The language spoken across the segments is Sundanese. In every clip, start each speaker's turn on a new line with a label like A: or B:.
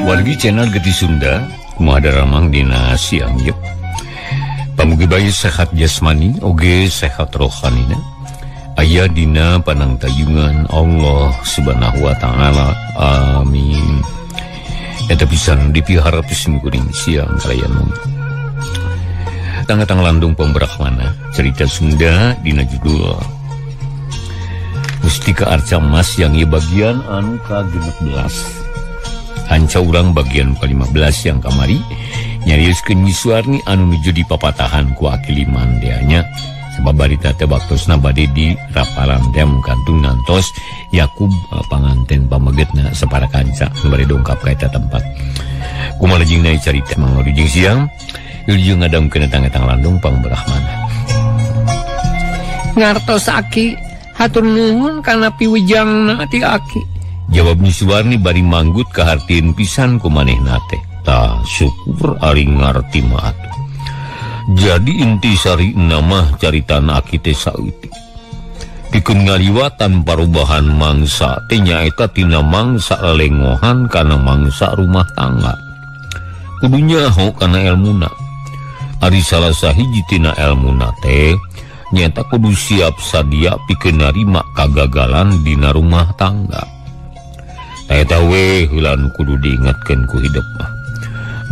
A: Wargi channel Geti Sunda, kumaha daramang dina siang ieu. Pamugi bae sehat jasmani oge sehat rohanina. Aya dina panangtayungan Allah Subhanahu wa taala. Amin. Eta pisan dipiharap sim kuring siang kalayan mung. Tangga-tang landung pembrahmana cerita Sunda dina judul Mustika Arca Mas yang ieu bagian anu ka-16. Hanca urang bagian ke-15 yang kamari nyarioskeun Nyi Suwarni anu nuju di papatahan ku Aki Liman teh nya. Sebab barita teh waktosna bade di raparan teh mungkantung ngantos Yakub panganten pamegetna sapara kanca nu bade dongkap ka eta tempat. Kumaha jeung naik carita mangorujing siang wilujeng ngadamkeun tangga-tang landung pangbrahmana.
B: Ngartos Aki, hatur nuhun kana piwejangna ti Aki.
A: Jawab Nyi Suwarni bari manggut kahartieun pisan ku manehna teh. Tah syukur ari ngarti mah atuh. Jadi inti sari mah caritana Aki teh saeutik. Pikeun ngaliwatan parubahan mangsa teh nyaeta tina mangsa lelengohan kana mangsa rumah tangga. Kudu nyaho kana elmuna. Ari salah sahiji tina elmuna teh nyaeta kudu siap sadia pikeun narima kagagalan dina rumah tangga. Eta we heula nu kudu diingatkeun ku hidup mah.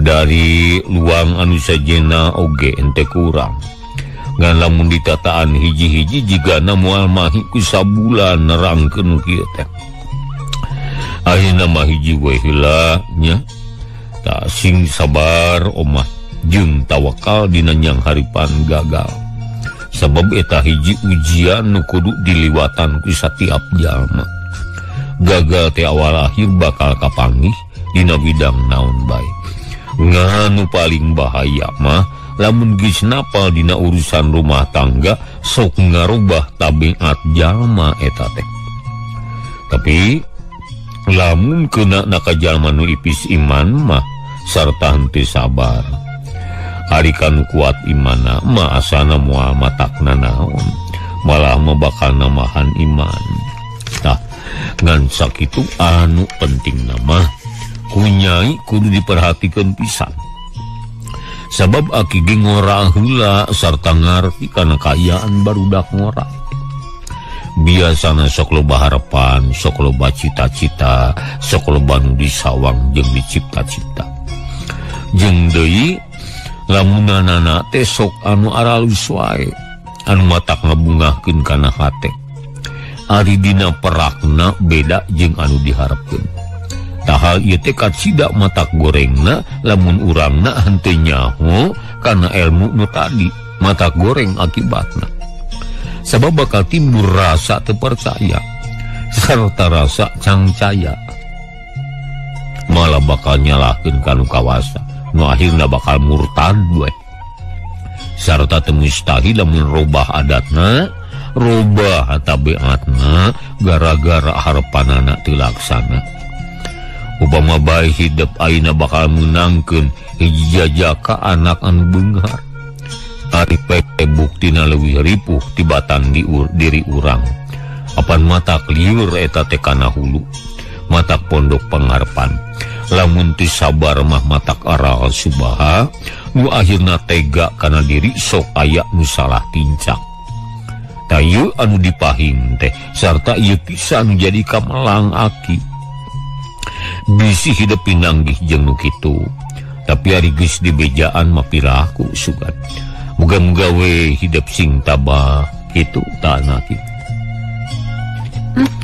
A: Dari luang anu sajena oge ente kurang. Ngan lamun ditataan hiji-hiji jigana moal mahi ku sabulan nerangkeun kieu teh. Ayeuna mah hiji we heula nya. Ta sing sabar omah jeung tawakal dina nyang haripan gagal. Sabab eta hiji ujian nu kudu diliwatan ku satiap jalma. Gagal teh awal akhir bakal kapanggih dina bidang naon bae. Nganu paling bahaya mah lamun geus napal dina urusan rumah tangga sok ngarubah tabiat jalma eta teh. Tapi lamun kena na ka jalma nu ipis iman mah sarta henteu sabar. Ari kanu kuat imanna mah asana moal matakna naon, malah mah bakal namahan iman. Tah ngan sakitu anu penting nama kunyai kudu diperhatikan pisan. Sabab Aki ge ngora heula sarta ngarti kana kaayaan barudak ngora. Biasana sok loba harapan, sok loba cita-cita, sok loba nu disawang jeung dicipta-cipta. Jeung deui lamunanana teh sok anu aralus wae, anu matak ngabungahkeun kana hate. Ari dina perakna beda jeung anu diharapkeun. Tahal ieu teh kacida matak gorengna lamun urangna henteu nyaho kana ilmu nu tadi, matak goreng akibatna. Sabab bakal timbul rasa teu percaya sarta rasa cangcaya. Malah bakal nyalahkeun ka nu kawasa, nu akhirna bakal murtad we. Sarta teu mustahil lamun robah adatna, robah tabiatna gara-gara harapanana teu laksana. Upama bae hidup ayeuna bakal meunangkeun hiji jajaka anak anu beunghar. Ari pek buktina leuwih ripuh tibatan diri urang. Apan matak lieur eta teh kana hulu, matak pondok pangharpan. Lamun teu sabar mah matak aral subaha, nu akhirna tega kana diri sok aya nu salah tincak. Tah ieu anu dipahing teh sarta ieu pisan jadi kamelang Aki. Bisi hidup pinanggih jeung nu kitu, tapi ari geus dibejaan mah piraku sugan. Muga-muga we hidup sing tabah kitu tah Aki.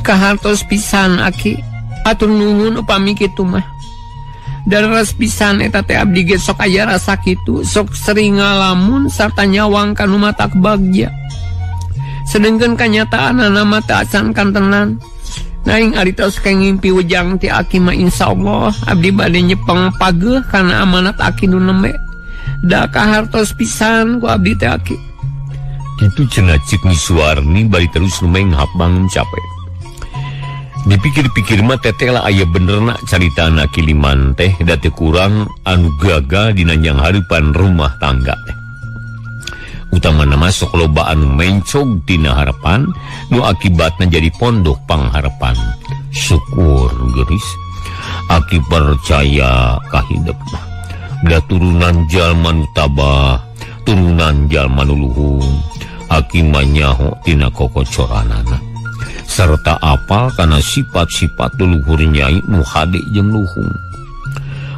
B: Kahartos pisan Aki, atur nuhun upami kitu mah. Daras pisan eta teh abdi ge sok aya rasa kitu, sok sering ngalamun sarta nyawang kanu matak bagja. Sedengkeun kanyataanana mah teu acan kantenan. Naing ari tos kenging piwejang ti Aki mah insyaallah abdi bade nyepeng pageuh kana amanat Aki nu nembe. Da kahartos pisan ku abdi teh Aki.
A: Kitu cenah cik Nyi Suwarni bari terus lumenghap bangun capek. Dipikir-pikir mah teteh lah aya benerna caritana Ki Liman teh da teu kurang anu gagal dina nyang hareupan rumah tangga teh. Utamana mah sok loba anu mencog tina harapan nu akibatna jadi pondok pangharapan. Syukur geuris. Aki percaya ka hidep mah. Da turunan jalma nu tabah, turunan jalma nu luhung. Aki mah nyaho tina kokocoranana. Serta apal kana sifat-sifat leluhur nyai nu hade jeung luhung.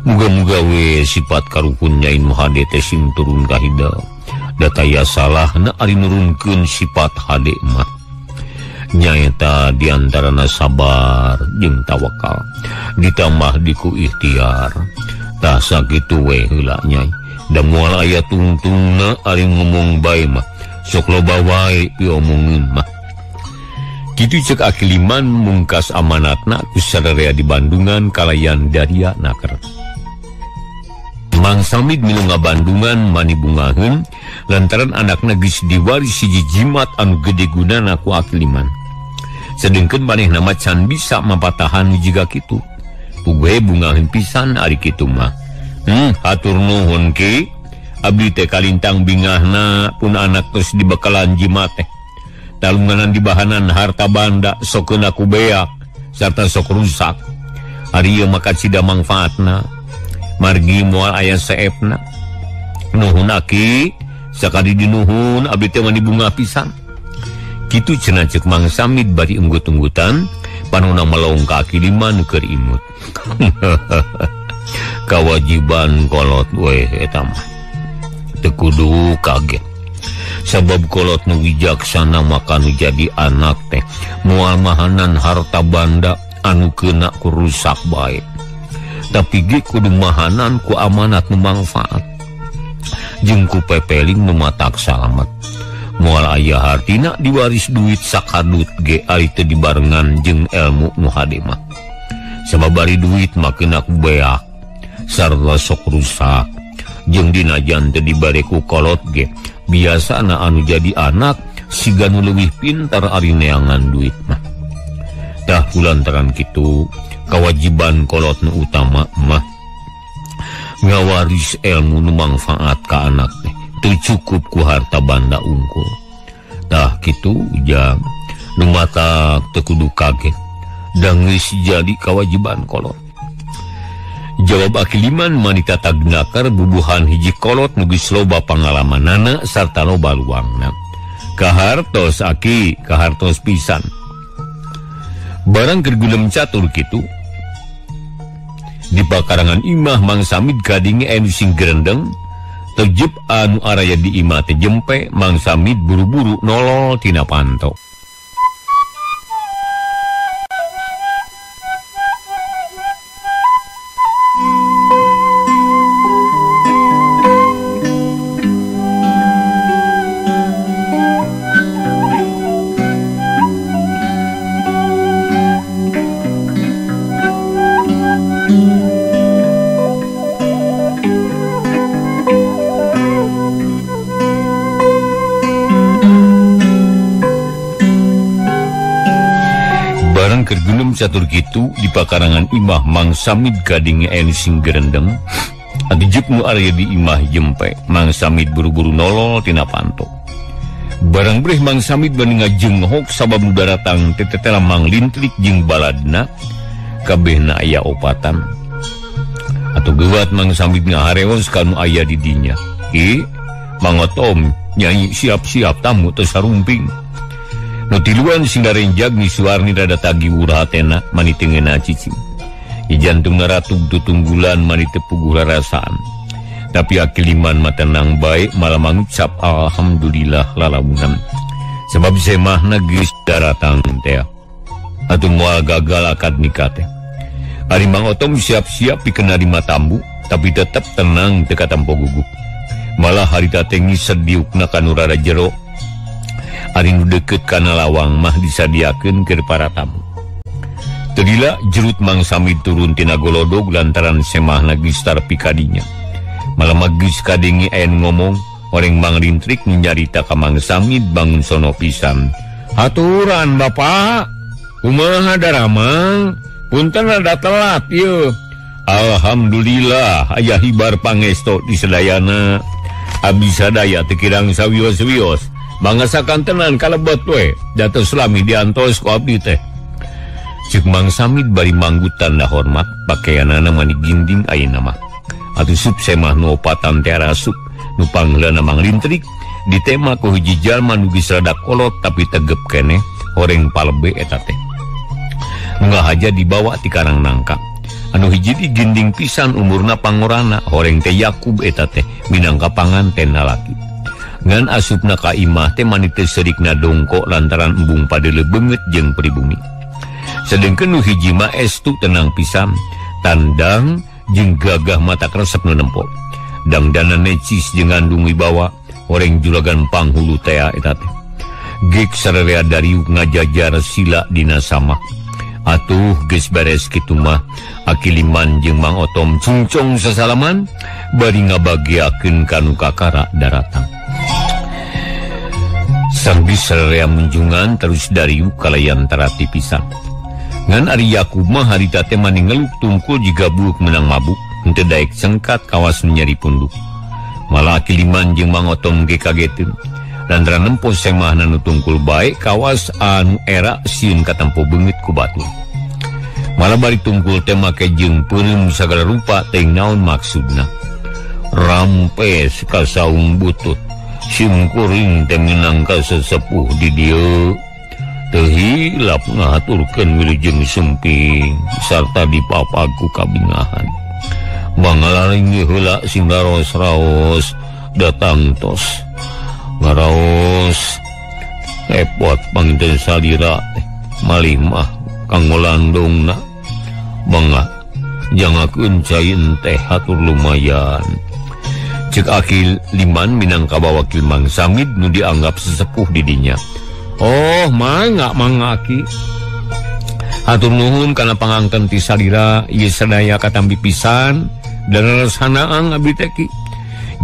A: Muga-muga we sifat karuhun nyai nu hade teh sing turun ka hidep. Da taya salahna ari nurunkeun sifat hade mah. Nyaeta diantarana sabar jeung tawakal, ditambah diku ikhtiar. Tah sakitu we heula nyai. Da moal aya tungtungna ari ngomong bae mah, sok loba wae piomongin mah. Kitu cek Aki Liman mungkas amanatna ku sadarea di Bandungan kalayan daria naker. Mang Samid milu ngabandungan mani bungaheun lantaran anakna geus diwaris hiji jimat anu gede gunana ku Aki Liman. Sedengkeun manehna mah can bisa mapatahan jiga kitu. Puguh bungaheun pisan ari kitu mah. Hatur nuhun ki. Abdi teh kalintang bingahna pun anak terus dibekalan jimat teh. Talunganan dibahanan harta banda sok keuna ku beak sarta sok rusak. Ari ieu mah kacida mangfaatna. Margi moal aya seepna. Nuhun aki, sakali dinuhun abdi teh mani bunga pisan. Kitu cenah ceuk Mang Samid bari unggut-unggutan, panona melong ka Aki Liman keur imut. Kawajiban kolot we eta mah. Teu kudu kaget. Sabab kolot nu wijaksana maka nu jadi anak teh moal mahanan harta banda anu keuna ku rusak bae. Tapi ge kudu mahanan ku amanat nu mangfaat. Jeung ku pepeling nu matak salamet. Moal aya hartina diwaris duit sakadut ge ari teu dibarengan jeung elmu nu hade mah. Sabab bari duit mah keuna ku beak sarta sok rusak. Jeung dinajan teu dibare ku kolot ge biasana anu jadi anak siga nu leuwih pintar ari neangan duit mah. Tah kulantaran kitu kawajiban kolot nu utama mah ngawaris ilmu nu mangfaat ka anak teh teu cukup ku harta banda unggul. Tah kitu ujang nu matak teu kudu kaget da geus jadi kawajiban kolot. Jawab Aki Liman manita tagnakar bubuhan hiji kolot nu geus loba pangalamanana sarta loba luangna. Kahartos aki, kahartos pisan. Barang keur gulem catur kitu di pakarangan imah Mang Samid kadinge anu sing gerendeng tejep anu araya di imah teh jempe. Mang Samid buru-buru nolol tina panto. Catur kitu di pakarangan imah Mang Samid kadinge anu sing gerendeng atuh nu aya di imah jempe. Mang Samid buru-buru nolol tina panto. Barang breh Mang Samid bani ngajenghok sabab nu daratang teh tetela Mang Lintrik jeung baladna kabehna aya opatan. Atuh geuwat Mang Samid ngahareos ka nu aya di dinya. Ki Mang Otom nyai siap-siap tamu teu sarumping. Nu tiluan sing darenjag ni Suwarni rada tagi hatena mani teu ngeunah cicing. Jantungna ratug tutunggulan mani teu puguh rarasaan. Tapi Aki Liman mah tenang bae malah mangucap alhamdulillah lalamunan. Sebab semahna geus daratang teh. Atuh moal gagal akad nikah teh. Ari Mang Otom siap-siap pikeun narima tamu tapi tetep tenang teu katampo gugup. Malah harita teh ngised diukna ka nu rada jero. Ari nu deukeut kana lawang mah disadiakeun keur para tamu. Teu lila jerut Mang Samid turun tina golodog lantaran semahna geus tarpi kadinya. Malah mah geus kadenge aya nu ngomong, oreng Mang Lintrik nu nyarita ka Mang Samid bangun sono pisan. Haturan Bapak, kumaha daramang? Punten rada telat ieu. Alhamdulillah aya hibar pangesto di sadayana. Abdi sadaya teu kirang sawios-wios. Bangasakan tenan kalebet we, jatuh selami diantos ku abdi teh. Ceuk Mang Samid bari manggut tanda hormat pakaianana mani ginding ayeuna mah. Atuh sup semah nu opatan teh arasup nu pangheulana Mang Lintrik ditema ku hiji jalma nu geus rada kolot tapi tegep keneh horeng palebe eta teh. Nu ngahaja dibawa ti Karang Nangka. Anu hiji di ginding pisan umurna pangorana horeng teh Yakub eta teh minangka panganten lalaki. Ngan asupna ka imah teh mani teu seurikna dongko lantaran embung padeuleu beungeut jeung pribumi. Sedengkeun nu hiji mah estu tenang pisan, tandang jeung gagah mata resep nu nempo. Dangdana necis jeung ngandung wibawa horeng juragan panghulu tea eta teh. Gek sararea dariuk ngajajar sila dina samak. Atuh geus beres kitu mah Aki Liman jeung Mang Otom cungcong sasalaman bari ngabagiakeun ka nu kakara daratang. Sanggeus sararea munjungan terus dariuk kalayan tarati pisan. Ngan ari Yakub mah harita teh mani ngeluk tungkul jiga buuk menang mabuk, henteu daek sengkat kawas nu nyeri punduk. Malah Aki Liman jeung Mang Otom ge kageteun. Lantaran nempo semahna nu tungkul bae kawas anu era sieun katempo beungeut ku batur. Malah bari tungkul teh make jeung peureum sagala rupa teuing naon maksudna. Rampes ka saung butut, sim kuring teh minangka sesepuh di dieu. Teu hilap ngahaturkeun wilujeng sumping sarta dipapag ku kabingahan. Mangalaring heula sing raos-raos datang tos. Ngaraos repot panginten salira malih mah kanggo landungna mangga jangakeun cai teh hatur lumayan. Ceuk Aki Liman minangka bawakil Mang Samid nu dianggap sesepuh di dinya. Oh mangga mangga Aki, hatur nuhun kana pangangken ti salira ieu sadaya katampi pisan dan rasanaang abdi teh ki.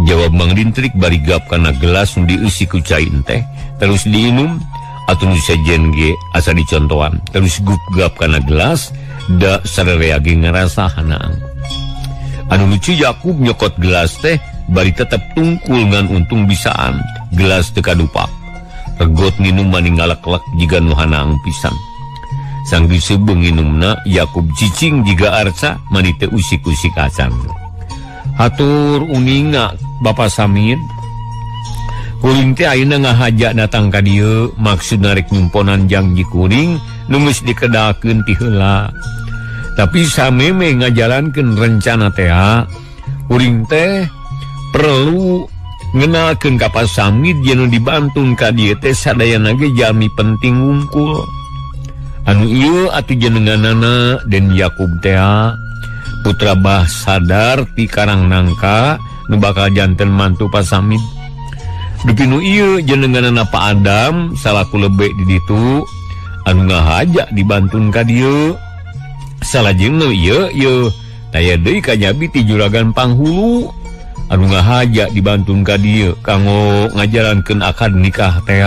A: Jawab Mang Lintrik bari gap kana gelas nu dieusi ku cai teh terus diinum atuh nu sejen ge asa dicontohan terus gup-gap kana gelas da sararea ge ngarasa hanaang. Anu lucu Yakub nyokot gelas teh bari tetep tungkul ngan untung bisaan gelas teu kadupak. Regot nginum mani ngaleklek jiga nu hanaang pisan. Sanggeus seubeuh nginumna Yakub cicing jiga arca mani teu usik-usik acan. Hatur uninga Bapak Samid, kuring teh ayeuna ngahaja datang ka dieu maksud narek nyumponan janji kuring nu geus dikedakeun ti heula. Tapi sameme ngajalankeun rencana teh, kuring teh perlu ngenalkeun ka Pak Samid yen nu dibantun ka dieu teh sadayana ge jalmi penting wungkul. Anu ieu atuh jenenganana Den Yakub teh putra Bah Sadar ti Karang Nangka nu bakal janten mantu Pak Samid. Dupi nu ieu jenenganana Pak Adam salaku lebe di ditu anu ngahaja dibantun ka dieu. Salajengna nu ieu ieu taya deui kanyabi ti juragan panghulu anu ngahaja dibantun ka dieu kanggo ngajalankeun akad nikah teh.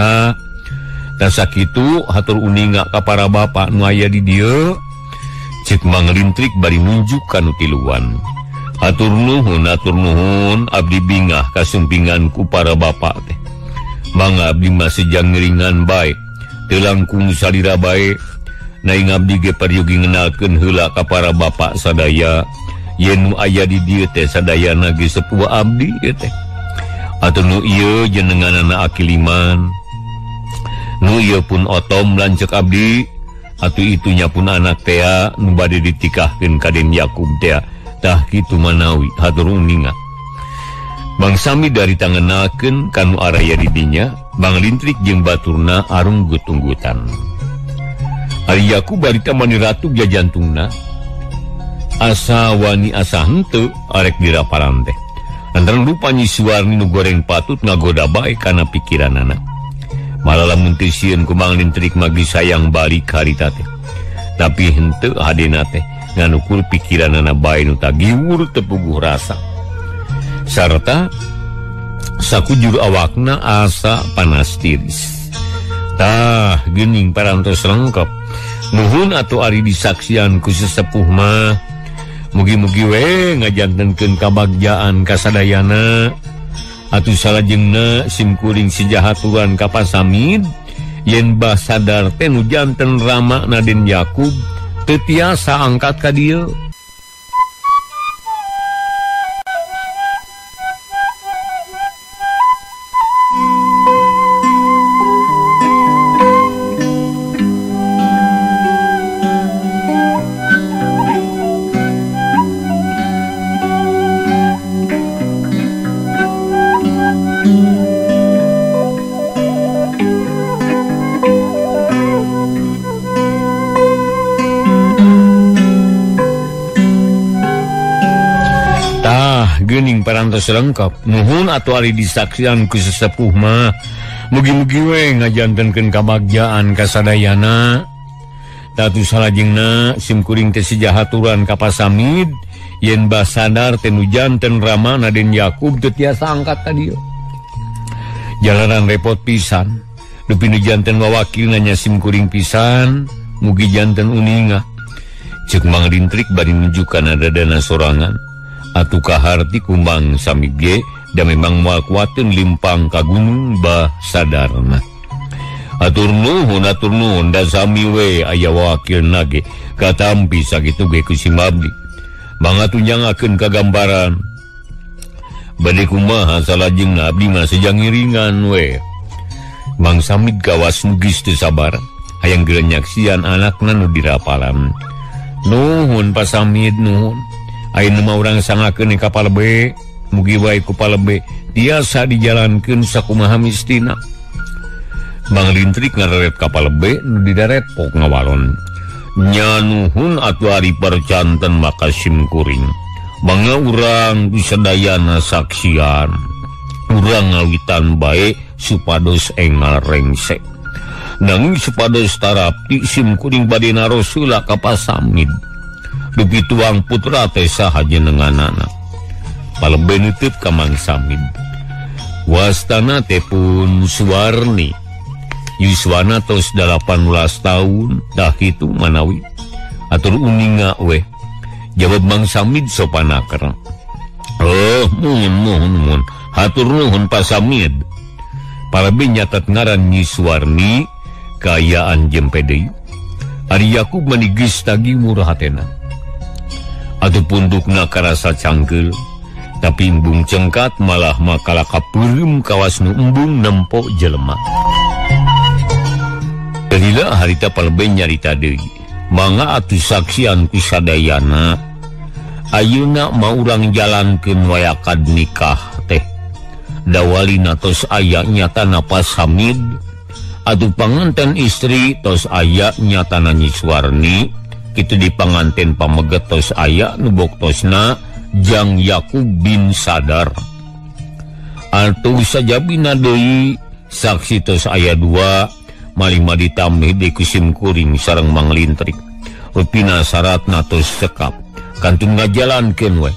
A: Tah sakitu hatur uninga ka para bapak nu aya di dieu. Cek Mang Lintrik bari nunjuk ka nu tiluan. Hatur nuhun abdi bingah kasumpingan ku para bapak teh. Mangga abdi mah sejang ngeringan bae, teu langkung salira bae. Naing abdi ge peryogi ngenalkeun heula ka para bapak sadaya yen nu aya di dieu teh sadayana ge sepuh abdi ieu teh. Atuh nu ieu jenenganana Aki Liman. Nu ieu pun Otom lanceuk abdi. Atuh itunya pun anak tea nu bade ditikahkeun ka Den Yakub tea. Tah kitu manawi hatur uninga. Mang Samid dari tangenakeun ka nu araya di dinya, Mang Lintrik jeung baturna arunggut-unggutan. Ari Yakub barita mani ratu jajantungna. Asa wani asa henteu arek diraparan teh. Lantaran rupa Nyi Suwarni nu goreng patut ngagoda bae kana pikiranana. Malah lamun teu sieun ku Mang Lintrik mah geus hayang balik harita teh. Tapi henteu hadena teh nganukur pikiranana bae nu tagiwur teu puguh rasa. Sarta sakujur awakna asa panas tiris. Tah geuning parantos lengkap. Nuhun atuh ari disaksian ku sesepuh mah. Mugi-mugi we ngajantenkeun kabagjaan kasadayana. Atuh salajengna simkuring sejahaturan ka Pak Samid yen Bah Sadar teh nu janten rama Naden Yakub Teu tiasa angkat ka dieu. Geuning parantos lengkap nuhun atuh ari disaksian ku sesepuh mah mugi-mugi we ngajantenkeun kabagjaan ka sadayana. Tatu salajengna simkuring teh sijahaturan ka Pasamid yen basadar teh nu janten Rama Raden Yakub teu tiasa angkat ka dieu. Jalanan repot pisan dupi nu janten wawakilna nya simkuring pisan mugi janten uninga. Ceuk Mang Lintrik bari nuju kana dadana sorangan. Atuh kaharti kumbang Samid ge da memang moal kuateun limpang ka gunung Bah Sadarna. Atur nuhun da sami we aya wakilna ge katampi sakitu ge ku Simabdi. Mangga tunjangakeun kagambaran. Bade kumaha salajengna abdi mah sejang ngiringan we. Mang Samid gawas nu geus teu sabar hayang geura nyaksian anakna nu dirapalan. Nuhun Pak Samid nuhun. Ayeuna mah urang sangakeun ka palebe, mugi wae ku palebe tiasa dijalankeun sakumaha mistina. Mang Lintrik ngareret ka palebe nu didaret pok ngawalon. Nya nuhun atuh ari percanten maka sim kuring. Mangga urang disadayana saksian. Urang ngawitan bae supados engal rengsek. Nanging supados tarapti sim kuring bade naros heula ka Pasamid. Dupi tuang putra teh saha jenenganana. Palebe nitip ka Mang Samid. Wastana teh pun Suwarni. Yuswana tos 18 tahun dah kitu manawi. Atur uninga weh. Jawab Mang Samid sopanaker. Oh, muhun. Hatur nuhun Pak Samid. Palebe nyatet ngaran Nyi Suwarni kaayaan jempe deui. Ari Yakub mani geus tagi murah hatena. Atuh pundukna karasa cangkeul, tapi embung cengkat malah makala kapeureum kawas nu embung nempo jelema. Lila harita palebe nyarita deui, mangga atuh saksian ku sadayana. Ayeuna mah urang jalankeun wayakad nikah teh. Dawalina tos aya nyatana Pasamid, atuh panganten istri tos aya nyatana Nyi Suwarni. Kitu di panganten pameget tos aya nu boktosna Jang Yakub bin Sadar. Atuh sajabina deui saksi tos aya dua malima ditambih deui ku simkuring sareng Mang Lintrik. Rupina syaratna tos cekap kantun ngajalankeun we.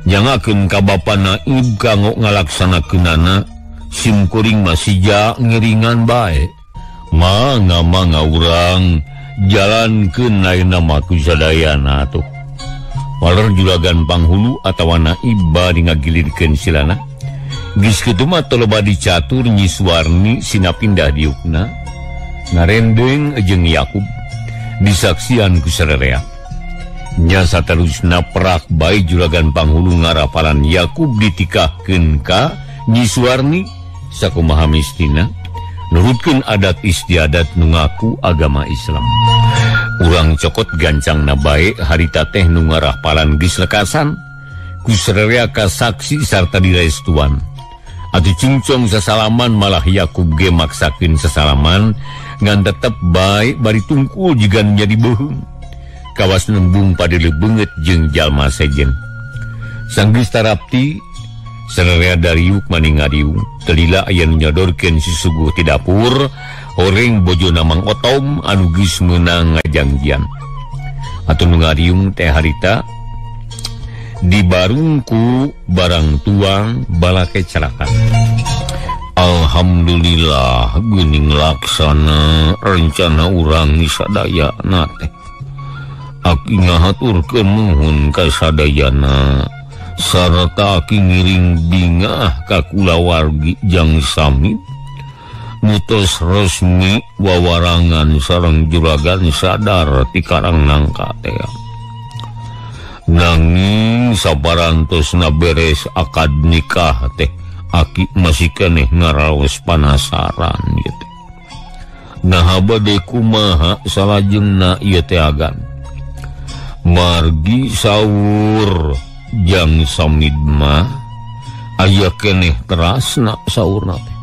A: Jangakeun ka bapa naib kanggo ngalaksanakeunana simkuring mah sija ngiringan bae. Mangga mangga urang jalankeun ayeuna mah ku sadayana atuh. Waler juragan panghulu atawa naib bari ngagilirkeun silana. Geus kitu mah teu loba dicatur Nyi Suwarni sina pindah diukna ngarendeng jeung Yakub disaksian ku sarerea. Nya saterusna prak bae juragan panghulu ngarapalan Yakub ditikahkeun ka Nyi Suwarni sakumaha mistina nurutkeun adat istiadat nu ngaku agama Islam. Urang cokot gancangna bae harita teh nu ngarapalan geus lekasan ku sarerea ka saksi sarta direstuan. Atuh cungcong sasalaman malah Yakub ge maksakeun sasalaman ngan tetep bae bari tungkul jiga nu jadi beuheung. Kawas nembung padele beungeut jeung jalma sejen. Sanggeus tarapti sarerea dariuk maning ngariung. Telila aya nu nyodorkeun susuguh ti dapur horeng bojona Mang Otom anu geus meunang ngajangjian. Atuh nu ngariung teh harita dibarungku barang tuang balake cerakan. Alhamdulillah geuning laksana rencana urang sadayana teh. Aki ngahaturkeun nuhun ka sadayana sarta aki ngiring bingah ka kulawargi Jang Samid. Mutus resmi wawarangan sareng juragan sadar ti Karang Nangka teh. Nanging saparantosna beres akad nikah teh aki masih keneh ngaraos panasaran ieu teh. Naha bade kumaha salajengna ieu teh agan. Margi saur Jang Samid mah aya keneh terasna saurna teh.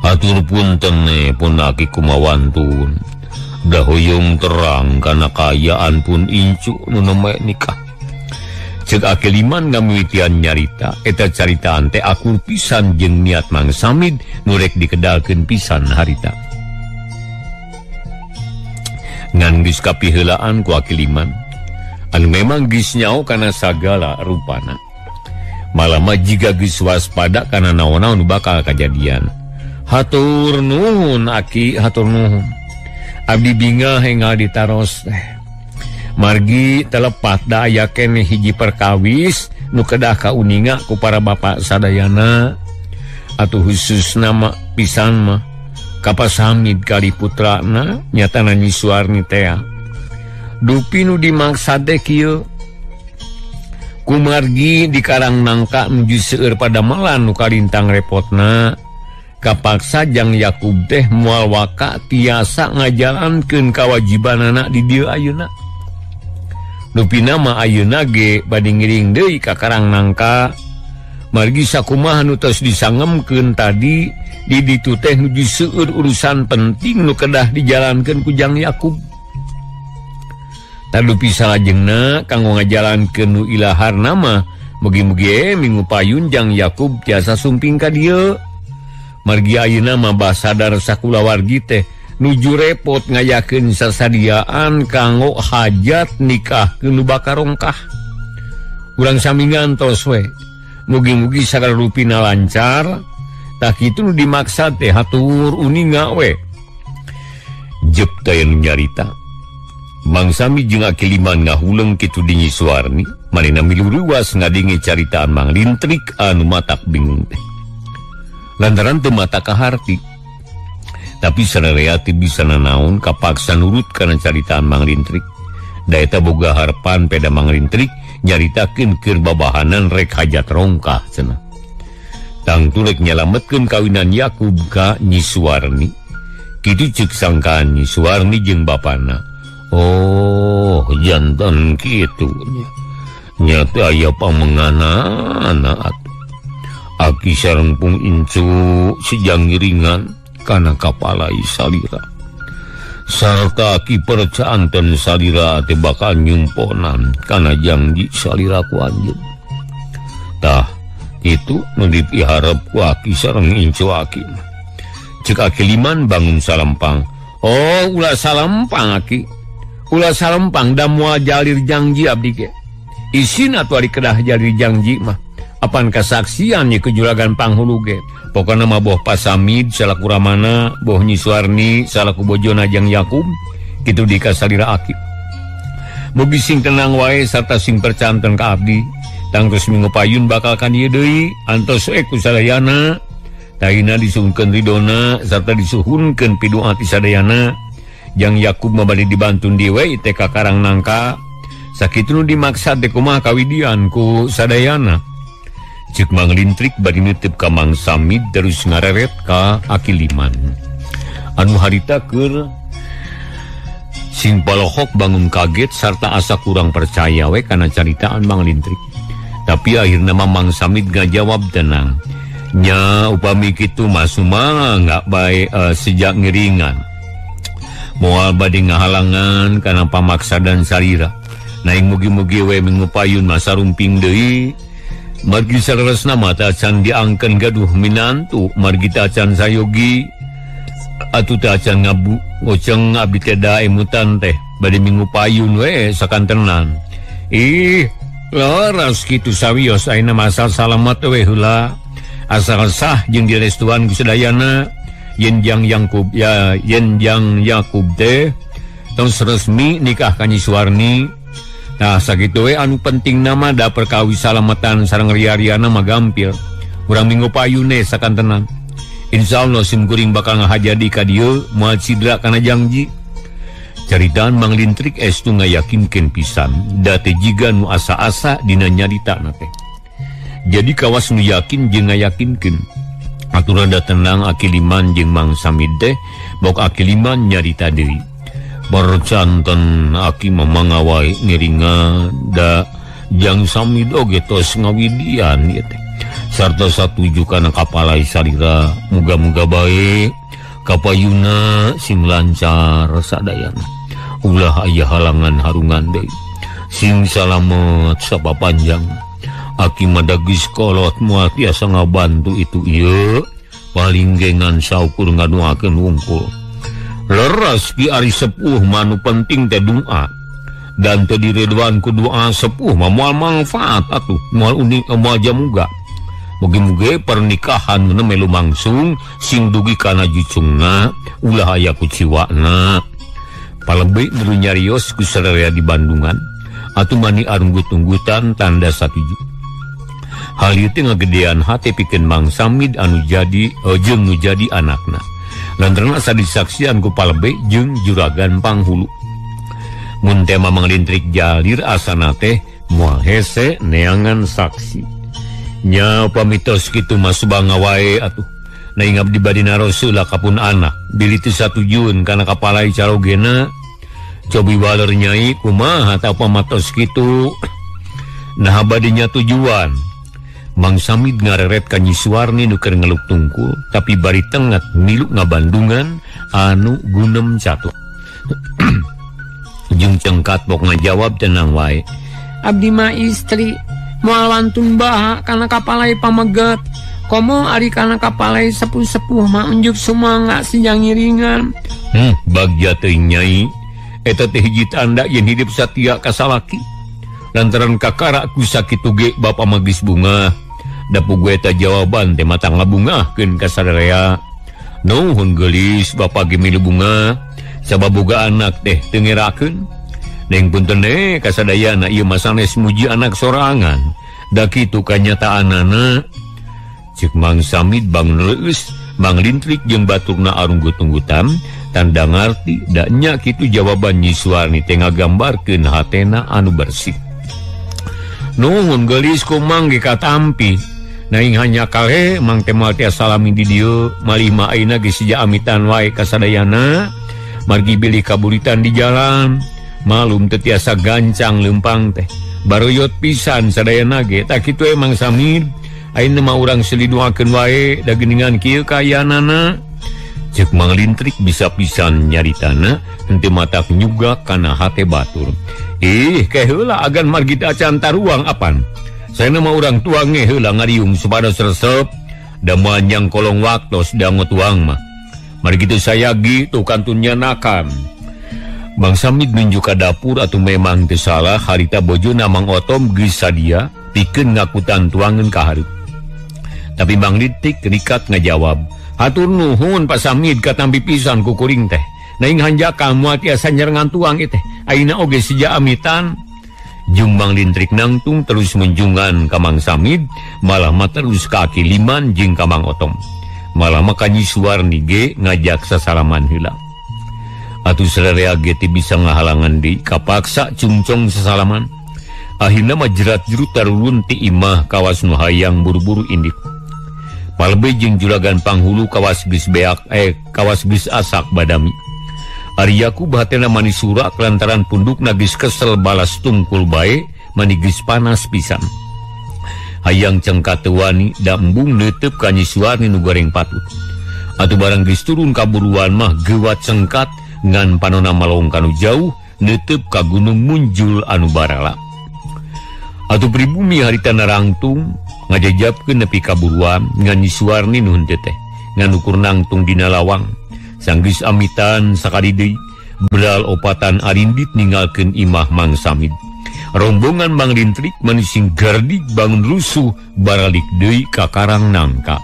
A: Hatur punten pun aki kumawantun. Dahoyong terang kana kaayaan pun incu nu nembe nikah. Ceuk Aki Liman ngamimitian nyarita, eta caritaan teh akur pisan jeung niat Mang Samid nu rek dikedalkeun pisan harita. Ngan geus kapiheulaan ku Aki Liman, anu memang geus nyao kana sagala rupana. Malah jiga geus waspada kana naon-naon nu bakal kajadian. Hatur nuhun aki, hatur nuhun. Abdi bingah enggal ditaros teh. Margi telepat da aya keneh hiji perkawis nu kedah kauninga ku para bapak sadayana atuh khususna mah pisan mah ka Pak Samid kali putrana nyatana Nyi Suwarni tea. Dupi nu dimaksad teh kieu. Kumargi di Karang Nangka nuju seueur padamelan nu kalintang repotna. Kapaksa Jang Yakub teh moal waka tiasa ngajalankeun kawajibanana di dieu ayeuna. Rupina mah ayeuna ge bade ngiring deui ka Karang Nangka. Margi sakumaha nu tos disangemkeun tadi di ditu teh nuju seueur urusan penting nu kedah dijalankeun ku Jang Yakub. Tadupi salajengna kanggo ngajalankeun nu ilaharna mah mugi-mugi minggu payun Jang Yakub tiasa sumping ka dieu. Margi ayeuna mah bah sadar sakulawargi teh nuju repot ngayakeun sasadiaan kanggo hajat nikah nu bakal rongkah. Urang sami ngantos we. Mugi-mugi sagala rupina lancar. Tah kitu nu dimaksa teh hatur uninga we. Jep teh nu nyarita. Mang Sami jeung Aki Liman ngahuleng kitu di Nyi Suwarni, manehna milu ruas ngadenge caritaan Mang Lintrik anu matak bingung teh. Lantaran teu mata kaharti. Tapi sararea teu bisa nanaon kapaksa nurut kana caritaan Mang Lintrik. Da eta boga harepan peda Mang Lintrik nyaritakeun keur babahanan rek hajat rongkah cenah. Tangtu rek nyalametkeun kawinan Yakub ka Nyi Suwarni. Kitu ceuk sangkaan Nyi Suwarni jeung bapana. Oh, jantan kitu nya. Nya teh aya pamenganana atuh. Aki sareng pung incu sejang ngiringan kana kapalai salira. Sarta aki percaanten salira teh bakal nyumponan kana janji salira ku anjeun. Tah, kitu nu dipiharep ku aki sareng incu aki. Ceuk Aki Liman bangun salempang. Oh, ulah salempang aki. Ulah salempang da moal jalir janji abdi ge. Isin atuh ari kedah jalir janji mah. Apan kasaksian ye kejuragan panghulu ge. Pokona mah boh Pak Samid salaku ramana, boh Nyi Suwarni salaku bojona Jang Yakub, kitu di kasalira aki. Mugi sing tenang wae sarta sing percanten ka abdi. Tangtos minggu payun bakal kan ieu deui, antos we ku sadayana. Taina disuhunkeun ridona sarta disuhunkeun pidu'a ti sadayana. Jang Yakub mah bade dibantun deui teh ka Karang Nangka. Sakitu nu dimaksa teh kumaha kawidian ku sadayana. Ceuk Mang Lintrik bari nitip ka Mang Samid terus ngareret ka Aki Liman. Anu harita keur sing polohok bangun kaget sarta asa kurang percaya we kana caritaan Mang Lintrik. Tapi akhirna mah Mang Samid ngajawab tenang. Nya upami kitu mah sumangga nggak bae sejak ngiringan. Moal bade ngahalangan kana pamaksadan salira. Naing mugi-mugi we minggu payun mah sarumping deui. Margi saleresna mah tacan diangkeun gaduh minantu, margi tacan sayogi atuh tacan ngabu ngoceng abdi teh da emutan teh bade minggu payun we sakantenan. Ih, leres kitu sawios ayeuna masal salamet we heula. Asal sah jeung direstuan ku sadayana yen Jang Yakub ya yen Jang Yakub teh tos resmi nikah ka Nyi Suwarni. Nah, sakitu we anu penting nama da perkawis salametan sareng ria-riana mah gampil. Urang minggu payune sakantenan. Insyaallah sim kuring bakal ngahajadi ka dieu moal cidra kana jangji. Caritaan Mang Lintrik estu ngayakinkeun pisan da teh jiga nu asa-asa dina nyaritana teh. Jadi kawas nu yakin jeung ngayakinkeun. Atuh rada tenang Aki Liman jeung Mang Samid teh bok Aki Liman nyarita deui. Barcanten Aki mah mangawai ngiringa da Jang Samid oge tos ngawidian ieu teh. Sarta satuju kana kapalai salira muga-muga bae kapayuna sing lancar sadayana. Ulah aya halangan harungan deui. Sing salamet sapapanjang. Aki mah da geus kolot moal tiasa ngabantu itu ieu paling gengan saukur ngadoakeun wungkul. Leres ki ari sepuh mah nu penting teh doa. Dan teu diredoan ku doa sepuh mah moal mangfaat atuh, moal uning moal jamuga. Mugi-mugi pernikahan nu melu mangsung sing dugi kana jucungna ulah aya kuciwana. Palebih nu nyarios ku sararea di Bandungan atuh mani arunggut-unggutan tanda satuju. Hal ieu teh ngagedean hate pikeun Mang Samid anu jadi jeung nu jadi anakna. Lantaran asa disaksian ku palebih jeung juragan panghulu. Mun teh Mang Lintrik jalir asana teh moal hese neangan saksi. Nya pamitos kitu mah subanga wae atuh. Naing abdi bade naros heula kapun anak. Bilih teu satujueun kana kapalai carogena. Cobi waler nyai kumaha tah pamatos kitu. Nah bade nya tujuan. Mang Samid ngareret ka Nyi Suwarni nu keur ngeluk tungkul tapi bari tenget milu ngabandungan anu gunem catu. Jeung cengkat bok ngajawab tenang wae.
B: Abdi mah istri moal wantun baha kana kapalai pameget. Komo ari kana kapalai sepuh-sepuh mah unjuk sumangga sejang ngiringan.
A: Bagja teuing nyai eta teh hiji tanda yen hidup satia ka salaki. Lantaran kakara ku sakitu ge bapa magis bunga. Da pugu eta jawaban teh matang ngabungahkeun ka sadaya. Nuhun geulis bapa ge milu bunga sabab boga anak teh teu ngerakeun. Neng punten we kasadayana ieu mah sanes muji anak sorangan. Da kitu kanyataanana. Ceuk Mang Samid bangun leueus, Mang Lintrik jeung baturna arunggut-unggutan tanda ngarti da nya kitu jawaban Nyi Suwarni teh ngagambarkeun hatena anu bersih. Nuhun geulis ku Mang ge katampi. Naing hanya kale Mang teh moal tiasa salami di dieu, malih mah ayeuna geus sija amitan wae kasadayana. Margi bilih kaburitan di jalan, malum teu tiasa gancang leumpang teh. Baroyot pisan sadayana ge, tah kitu we Mang Samid. Ayeuna mah urang seliduakeun wae da geuningan kieu kaayaanana. Ceuk Mang Lintrik bisa pisan nyaritana henteu matak nyuga kana hate batur. Ih, ke heula agan margi teh acan taruang apan. Saena mah urang tuang nge heula ngariung supados resep da moal nyang kolong waktos dango tuang mah. Margi teu sayagi tuh kantunnya nakam. Mang Samid nunjuk ka dapur atuh memang teu salah harita bojona Mang Otom geus sadia pikeun ngakutan tuangeun ka hareup. Tapi Mang Lintrik rikat ngajawab, "Hatur nuhun Pak Samid katampi pisan ku kuring teh. Naing hanjakal moal tiasa nyerengan tuang ieu teh. Ayeuna oge sija amitan." Jeung Mang Lintrik nangtung terus munjungan ka Mang Samid, malah mah terus ka Aki Liman jeung ka Mang Otom. Malah mah ka Nyi Suwarni ge ngajak sasalaman heula. Atuh sararea ge teu bisa ngahalangan deui, kapaksa cungcong sasalaman. Akhirna mah jerat-jerut tarurun ti imah kawas nu hayang buru-buru indik. Palebih jeung juragan panghulu kawas geus beak kawas geus asak badami. Ari Yakub hatena manis surak lantaran pundukna geus kesel balas tungkul bae mani geus panas pisan. Hayang cengkat teu wani da embung neuteub ka Nyi Suwarni nu goreng patut. Atuh barang geus turun kaburuan mah geuwat cengkat ngan panona malong kanu jauh neuteub ka gunung munjul anu barala. Atuh pribumi harita narangtung ngajajabkeun nepi kaburuan ngan Nyi Suwarni nu henteu teh ngan ukur nangtung dina lawang. Sanggeus amitan sakali deui beral opatan arindit ninggalkeun imah Mang Samid. Rombongan Mang Lintrik manising gardik bangun rusuh baralik deui ka Karang Nangka.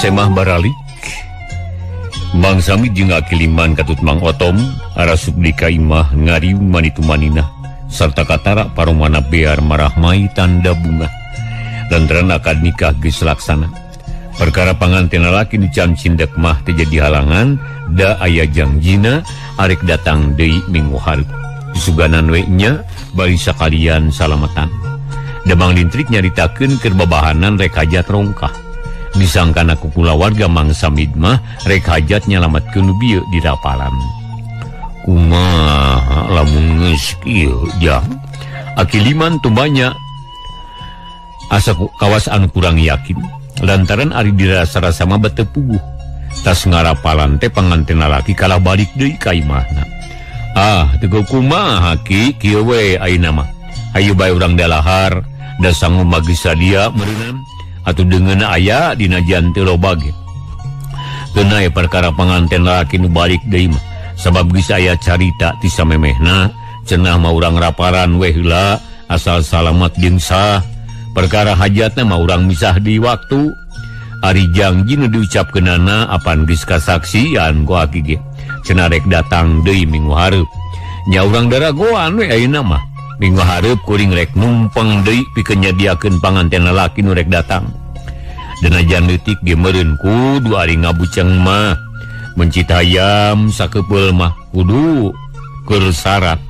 A: Semah baralik Mang Samid jeung Aki Liman katut Mang Otom arasup di ka imah ngariung manitu maninah sarta katara paromana bear marahmai tanda bunga lantaran akad nikah geus laksana. Perkara panganten lalaki nu can cindek mah teu jadi halangan da aya jangjina arek datang deui minggu hareup. Suganan we nya bari sakalian salamatan. Demang Lintrik nyaritakeun keur babahanan rek hajat rongkah. Disangkana ku kulawarga Mang Samid mah rek hajat nyalametkeun nu bieu di rapalan. Kumaha lamun geus kieu jang? Aki Liman tumanya asa kawas anu kurang yakin lantaran ari dirasa-rasa mah bete puguh. Tas ngarapalan teh panganten lalaki kalah balik deui ka imahna. Ah, teu kumaha ki kieu we ayeuna mah. Hayu bae urang dalahar, da sangu mah geus sadia meureunnan. Atuh deungeunna aya dina jan teu loba ge. Keuna ye perkara panganten lalaki nu balik deui mah sabab geus aya carita ti samemehna cenah mah urang raparan we heula asal salamat jeung sah. Perkara hajatna mah urang misah di waktu. Ari janji nu diucapkeunana apan geus kasaksian ku aki ge. Cenah rek datang deui minggu hareup. Nya urang daragoan we ayeuna mah. Minggu hareup kuring rek numpang deui pikeun nyadiakeun panganten lalaki nu rek datang. Danajan leutik ge meureun kudu ari ngabuceng mah. Mencit hayam sakepeul mah kudu keur syarat.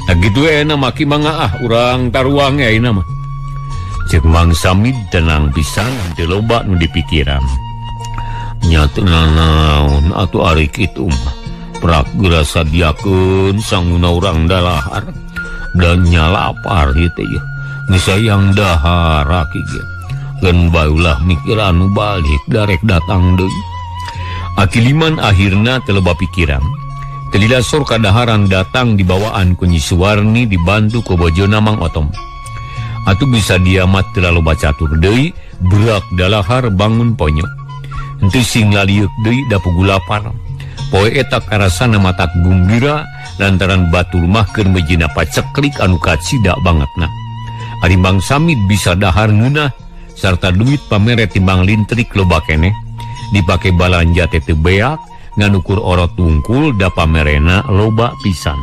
A: Tah kitu we ayeuna mah ki mangga ah urang taruang ayeuna mah. Cek Mang Samid tenang pisan teu loba nu dipikiran. Nya teu nanaon atuh ari kitu mah. Prak geura sadiakeun sanguna urang dalahar. Dan nyalapar ieu teh yeuh. Geus hayang dahar aki ge. Geun bae ulah mikir anu balik darek datang deui. Aki Liman akhirna teu loba pikiran. Telila sor kadaharan datang dibawaan ku Nyi Suwarni dibantu ku bojona Mang Otom. Atuh bisa diamat teu loba catur deui, berak dalahar bangun ponyo. Henteu sing lalieuk deui da pugu lapar. Poe eta karasana matak gumbira lantaran batur mah keur mejina paceklik anu kacida bangetna. Ari Mang Samid bisa dahar ngeunah sarta duit pamere timbang Lintrik loba keneh dipake balanja teh teu beak ngan ukur orot tungkul da pamerena loba pisan.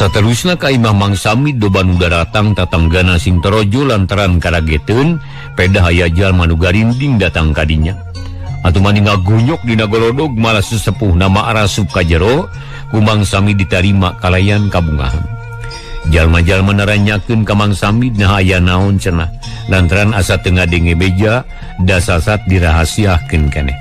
A: Saterusna ka imah Mang Samid loba nu daratang tatanggana sing torojo lantaran karageteun pedah aya jalma nu garinding datang ka dinya. Atuh mani ngagonyok dina golodog malah sesepuh nama arasup ka jero ku Mang Samid ditarima kalayan kabungahan. Jalma-jalma naranyakeun ka Mang Samid nah aya naon cenah lantaran asa teu ngadenge beja dasasat dirahasiakeun keneh.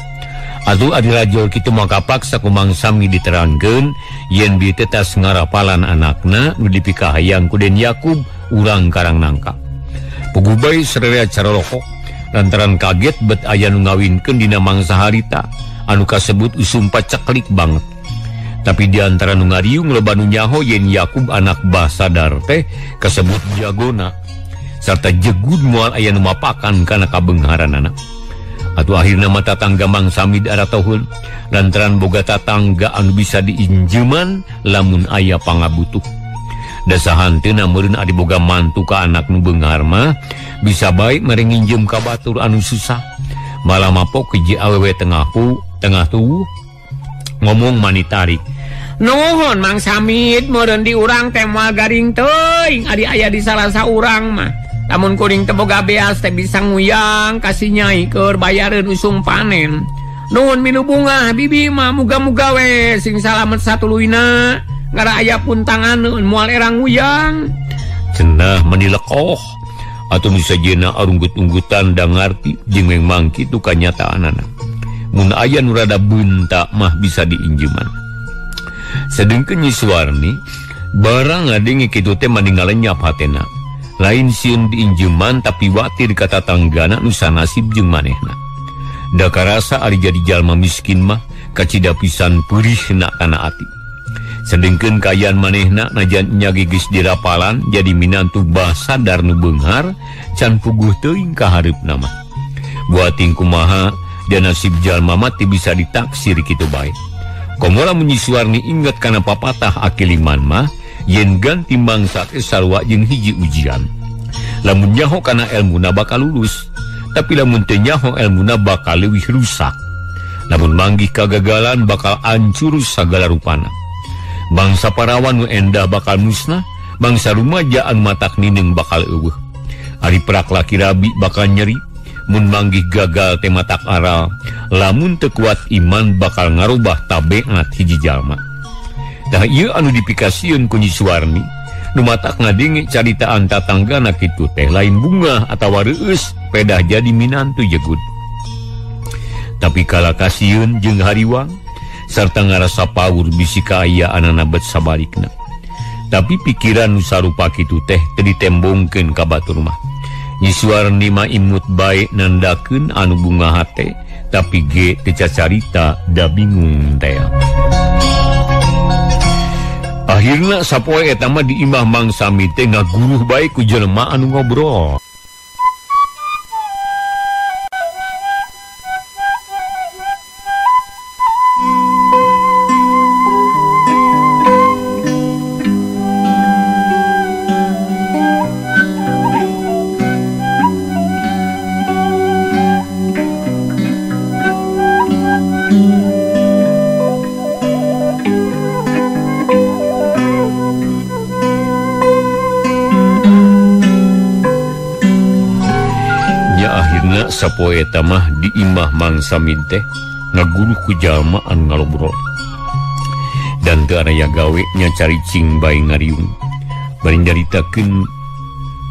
A: Atuh ari rajol kitu mah kapaksa ku Mang Samid diterangkeun yen bieu teh tas ngarapalan anakna nu dipikahayang ku Den Yakub urang Karang Nangka. Puguh bae sararea carolokok lantaran kaget bet aya nu ngawinkeun dina mangsa harita anu kasebut usum paceklik banget. Tapi di antara nu ngariung loba nu nyaho yen Yakub anak Bah Sadar teh kasebut jagona sarta jegud moal aya nu mapakan kana kabeungharanana. Atuh akhirna mah tatangga Mang Samid aratoheun lantaran boga tatangga anu bisa diinjeman lamun aya pangabutuh. Dasahanteuna meureun adi boga mantu ka anak nu beunghar mah bisa bae mere nginjem ka batur anu susah. Malah mapok hiji awewe tengah tuh ngomong manitarik.
B: Nuhun Mang Samid meureun di urang teh moal garing teuing adi aya di salah saurang mah. Lamun kuring teh boga beas teh bisa nguyang kasih nyai keur bayareun usum panen. Nuhun milu bunga bibi mah muga-muga we sing salamet satuluyna. Ngara aya pun tanganeun moal erang nguyang.
A: Cenah meni lekoh atuh nu sajena arunggut-unggutan da ngarti jeung memang kitu kanyataanana. Mun aya nu rada bunta mah bisa diinjeman. Sedengkeun Nyi Suwarni barang ngadenge kitu teh mani ngalenyap hatena. Lain sieun diinjeman tapi watir ka tatanggana nu sanasib jeung manehna. Da karasa ari jadi jalma miskin mah kacida pisan peurihna kana ati. Sedengkeun kaayaan manehna najan nya geus dirapalan jadi minantu Bah Sadar nu beunghar can puguh teuing ka hareupna mah. Buating kumaha dan nasib jalma mah teu bisa ditaksir kitu bae. Komo lamun Nyi Suwarni inget kana papatah Aki Liman mah yen ganti mangsa teh sarua jeung hiji ujian. Lamun nyaho kana elmuna bakal lulus, Tapi lamun teu nyaho elmuna bakal leuwih rusak. Lamun manggih kagagalan bakal hancur sagala rupana. Bangsa parawan nu endah bakal musnah, bangsa rumaja anu matak nineung bakal eueuh. Ari prak laki rabi bakal nyeri, mun manggih gagal teh matak aral. Lamun teu kuat iman bakal ngarubah tabeat hiji jalma. Tah ieu anu dipikasieun ku Nyi Suwarni, nu matak ngadenge caritaan tatanggana kitu teh lain bungah atawa reueus pedah jadi minantu jegud. Tapi kala kasieun jeung hariwang sarta ngarasa paur bisi kaayaanana bet sabalikna. Tapi pikiran nu sarupa kitu teh teu ditembongkeun ka batur mah. Nyi Suwarni mah imut bae nandakeun anu bunga hate, tapi ge teu cacarita da bingung teh. Akhirna sapoe eta mah di imah Mang Sami teh ngaguruh bae ku jelema anu ngobrol. Sapoe eta mah di imah Mang Samin teh ngaguruh ku jalma anu ngalobrol. Dan teu araya gawe nya caricing bae ngariung. Bari nyaritakeun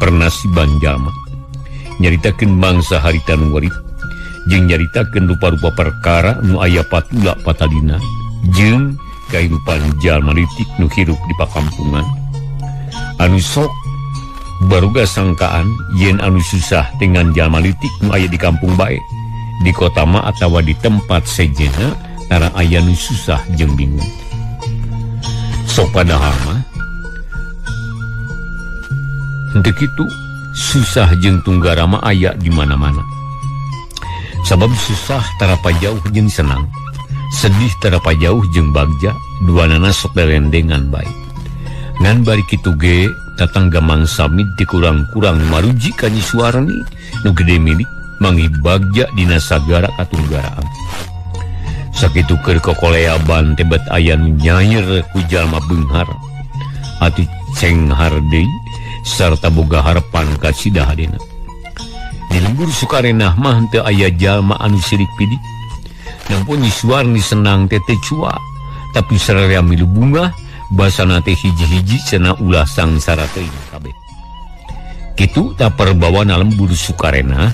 A: pernasiban jalma. Nyaritakeun mangsa harita nu warit jeung nyaritakeun rupa-rupa perkara nu aya patula patalina jeung kahirupan jalma leutik nu hirup di pakampungan. Anu sok baruga sangkaan yen anu susah dengan jalma leutik nu aya di kampung bae, di kota mah atawa di tempat sejenna tara aya nu susah jeung bingung. Sok padahal mah henteu kitu, susah jeung tunggara mah aya di mana-mana. Sabab susah tarapa jauh jeung senang, sedih tarapa jauh jeung bagja, duanana sok lelendengan bae. Ngan bari kitu ge tatangga Mang Samid dikurang-kurang maruji ka Nyi Suwarni nu gede milik manggih bagja dina sagara katunggaraan. Sakitu keur kokoleaban teh bet aya nu nyair ku jalma beunghar atuh cenghar deui sarta boga harepan ka sida hadena. Di lembur Sukarenah mah teu aya jalma anu sirik pidik. Nampun Nyi Suwarni senang teh teu cua, tapi sararea milu bungah basana teh hiji-hiji cenah ulah sangsara teuing kabeh. Kitu ta perbawana lembur Sukarena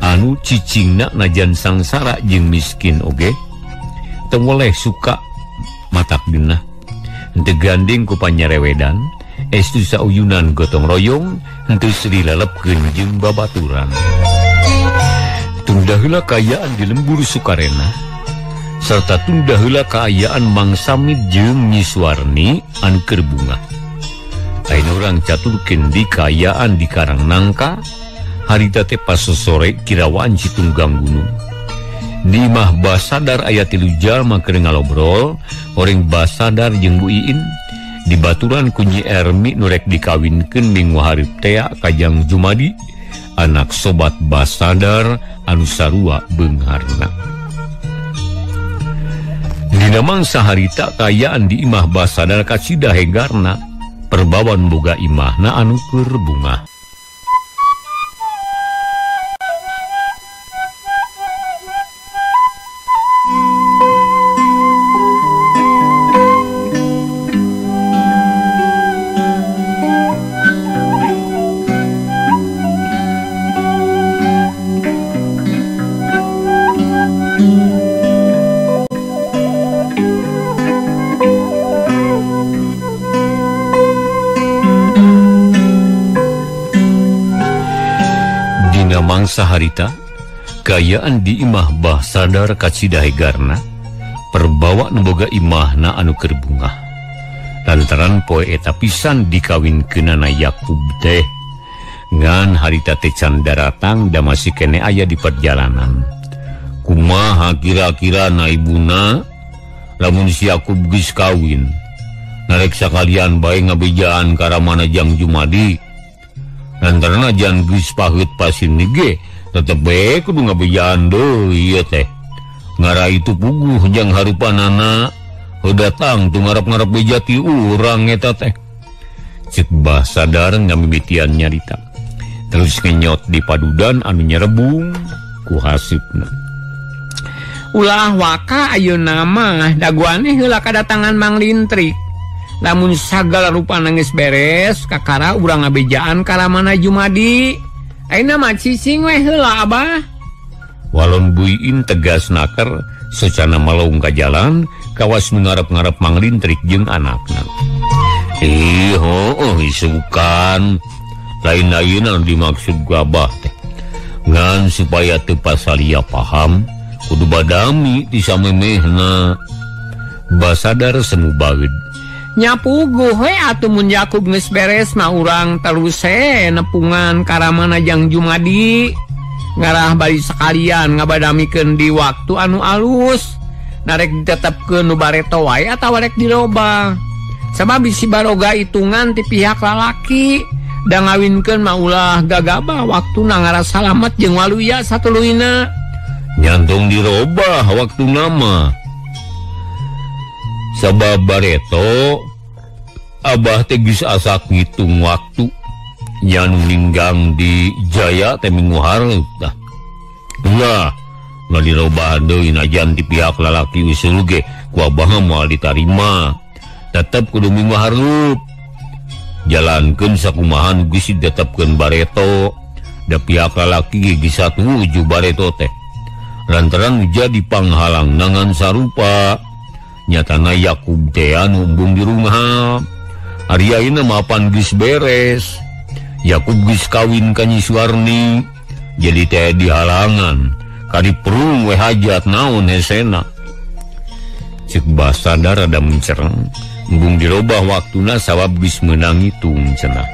A: anu cicingna najan sangsara jeung miskin oge teu weleh suka matak dinah. Henteu gandeng ku panyarewedan, estu sauyunan gotong royong, henteu sri lelepkeun jeung babaturan. Tunda heula kaayaan di lembur Sukarena serta tunda heula kaayaan Mang Samid jeung Nyi Suwarni anu keur bungah. Lain urang caturkeun di kaayaan di Karang Nangka harita teh pas sore kirawaan Citunggang Gunung. Di imah Basadar aya tilu jalma keur ngalobrol, oreng Basadar jeung Bu Iin dibaturan ku Nyi Ermi nu rek dikawinkeun minggu hareup tea ka Jang Jumadi, anak sobat Basadar anu sarua beungharna. Dina mangsa harita kaayaan di imah Basadar kacida hegarna, perbawan boga imahna anu keur bungah. Mangsa harita kaayaan di imah Basadar kacida hegarna, perbawa nu boga imahna anu keur bungah. Lantaran poe eta pisan dikawinkeunana Yakub teh, ngan harita teh can daratang da masih kene aya di perjalanan. Kumaha kira-kira na ibuna lamun si Yakub geus kawin, narek sakalian bae ngabejaan ka ramana Jang Jumadi. Lantaran ajan geus paheut pasin ge Tetep bae kudu ngabejaan deui ieu teh. Ngara itu puguh jang harupanana heuh datang tu ngarep-ngarep beja ti urang eta teh. Cek Bah Sadar ngamimitian nyarita. Terus ngenyot di padudan anu nyerebung ku hasupna.
B: Ulah waka ayeuna mah daguane heula kadatangan Mang Lintrik. Lamun sagala rupa nangis beres kakara urang ngabejaan ka Ramana Jumadi. Ayeuna mah cicing we heula Abah.
A: Walon Buiin tegas naker secana malung ka jalan kawas nu ngarep-ngarep Mang Lintrik jeung anakna. Ih heuh isukan lain ayeuna dimaksud ku Abah teh. Ngan supaya teu pasalia paham kudu badami ti samemehna. Basadar semu baeud.
B: Nya puguh we atuh mun Yakub geus beres mah urang terus nepungan ka Ramana jang Jumadi. Ngarah bari sekalian ngabadamikeun di waktu anu alus. Narek ditetepkeun nu bareto wae atawa rek dirobah. Sabab bisi baroga hitungan ti pihak lalaki. Da ngawinkeun mah ulah gagabah waktuna ngarah salamet jeung waluya satuluyna.
A: Nyantung dirobah waktuna mah. Sabab bareto Abah teh geus asak ngitung waktu. Nya nu ninggang di Jaya teh minggu hareup tah. Ulah ulah dirobah deui najan ti pihak lalaki usul ge ku Abah moal ditarima. Tetep kudu minggu hareup. Jalankeun sakumaha nu geus ditetepkeun bareto. Da pihak lalaki ge geus satuju bareto teh. Lantaran jadi panghalang nangan sarupa. Nyatana Yakub teh anu embung di rumah. Ari ayeuna mah pan geus beres. Yakub geus kawin ka Nyi Suwarni. Jadi teh dihalangan. Kadiperung we hajat naon hesena. Ceuk Bah Sadar rada mencereng. Embung dirobah waktuna sabab geus meunang ngitung cenah.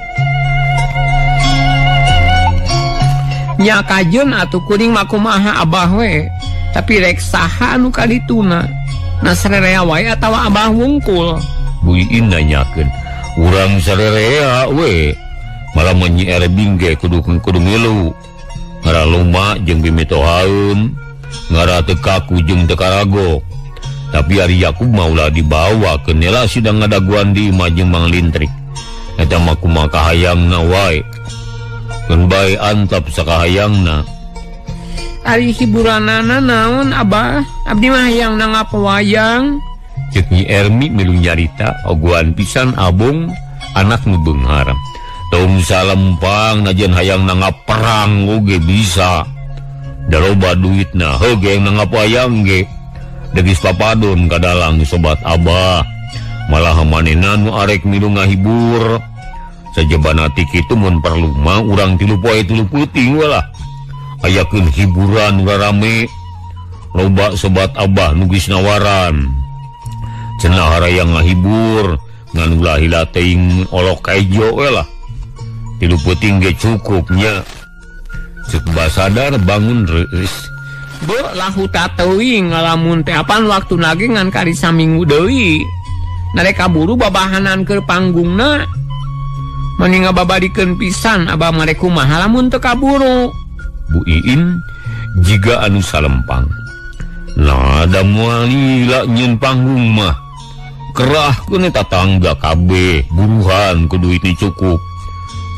B: Nya kajeun atuh kuring mah kumaha Abah we. Tapi rek saha anu kadituna? Nasrerea wae atawa Abah wungkul?
A: Bu Iin nanyakeun. Urang sarerea we. Malah Nyi Erbing ge kudu milu. Ngara loma jeung bimitohaeun, ngara teu kaku jeung teu karagok. Tapi ari Yakub mah ulah dibawa ke nela sidang ngadaguan di imah jeung Mang Lintrik. Eta mah kumaha kahayangna wae. Keun bae antap sakahayangna.
B: Ari hiburanana naon Abah? Abdi mah hayang nanggap wayang.
A: Ceuk Nyi Ermi milu nyarita ogoan pisan abong anak nu beunghar. Tong salempang najan hayang nanggap perang oge bisa. Da loba duitna heuh ge nanggap wayang ge. Degis papadon kadalang sobat Abah. Malah manehna nu arek milu ngahibur. Sajabana ti kitu mun perlu mah urang 3 poe 3 peuting we lah. Ayakeun hiburan rarame. Loba sobat Abah nu geus nawaran. Cenah harayang ngahibur ngan ulah hila teuing olok kejo we lah. 3 peuting ge cukup nya. Ceuk Basadar bangun reueus.
B: Be lahu teuing ngalamun teh apan waktu lagi ngan kari saminggu deui. Narek kaburu babahanan keur panggungna. Mending ngababadikeun pisan Abah marek kumaha lamun teu kaburu.
A: Bu Iin jiga anu salempang. Nah da moal lila nyeun panggung mah. Kerahkeun eta tangga kabeh buruhan ku duit ni cukup.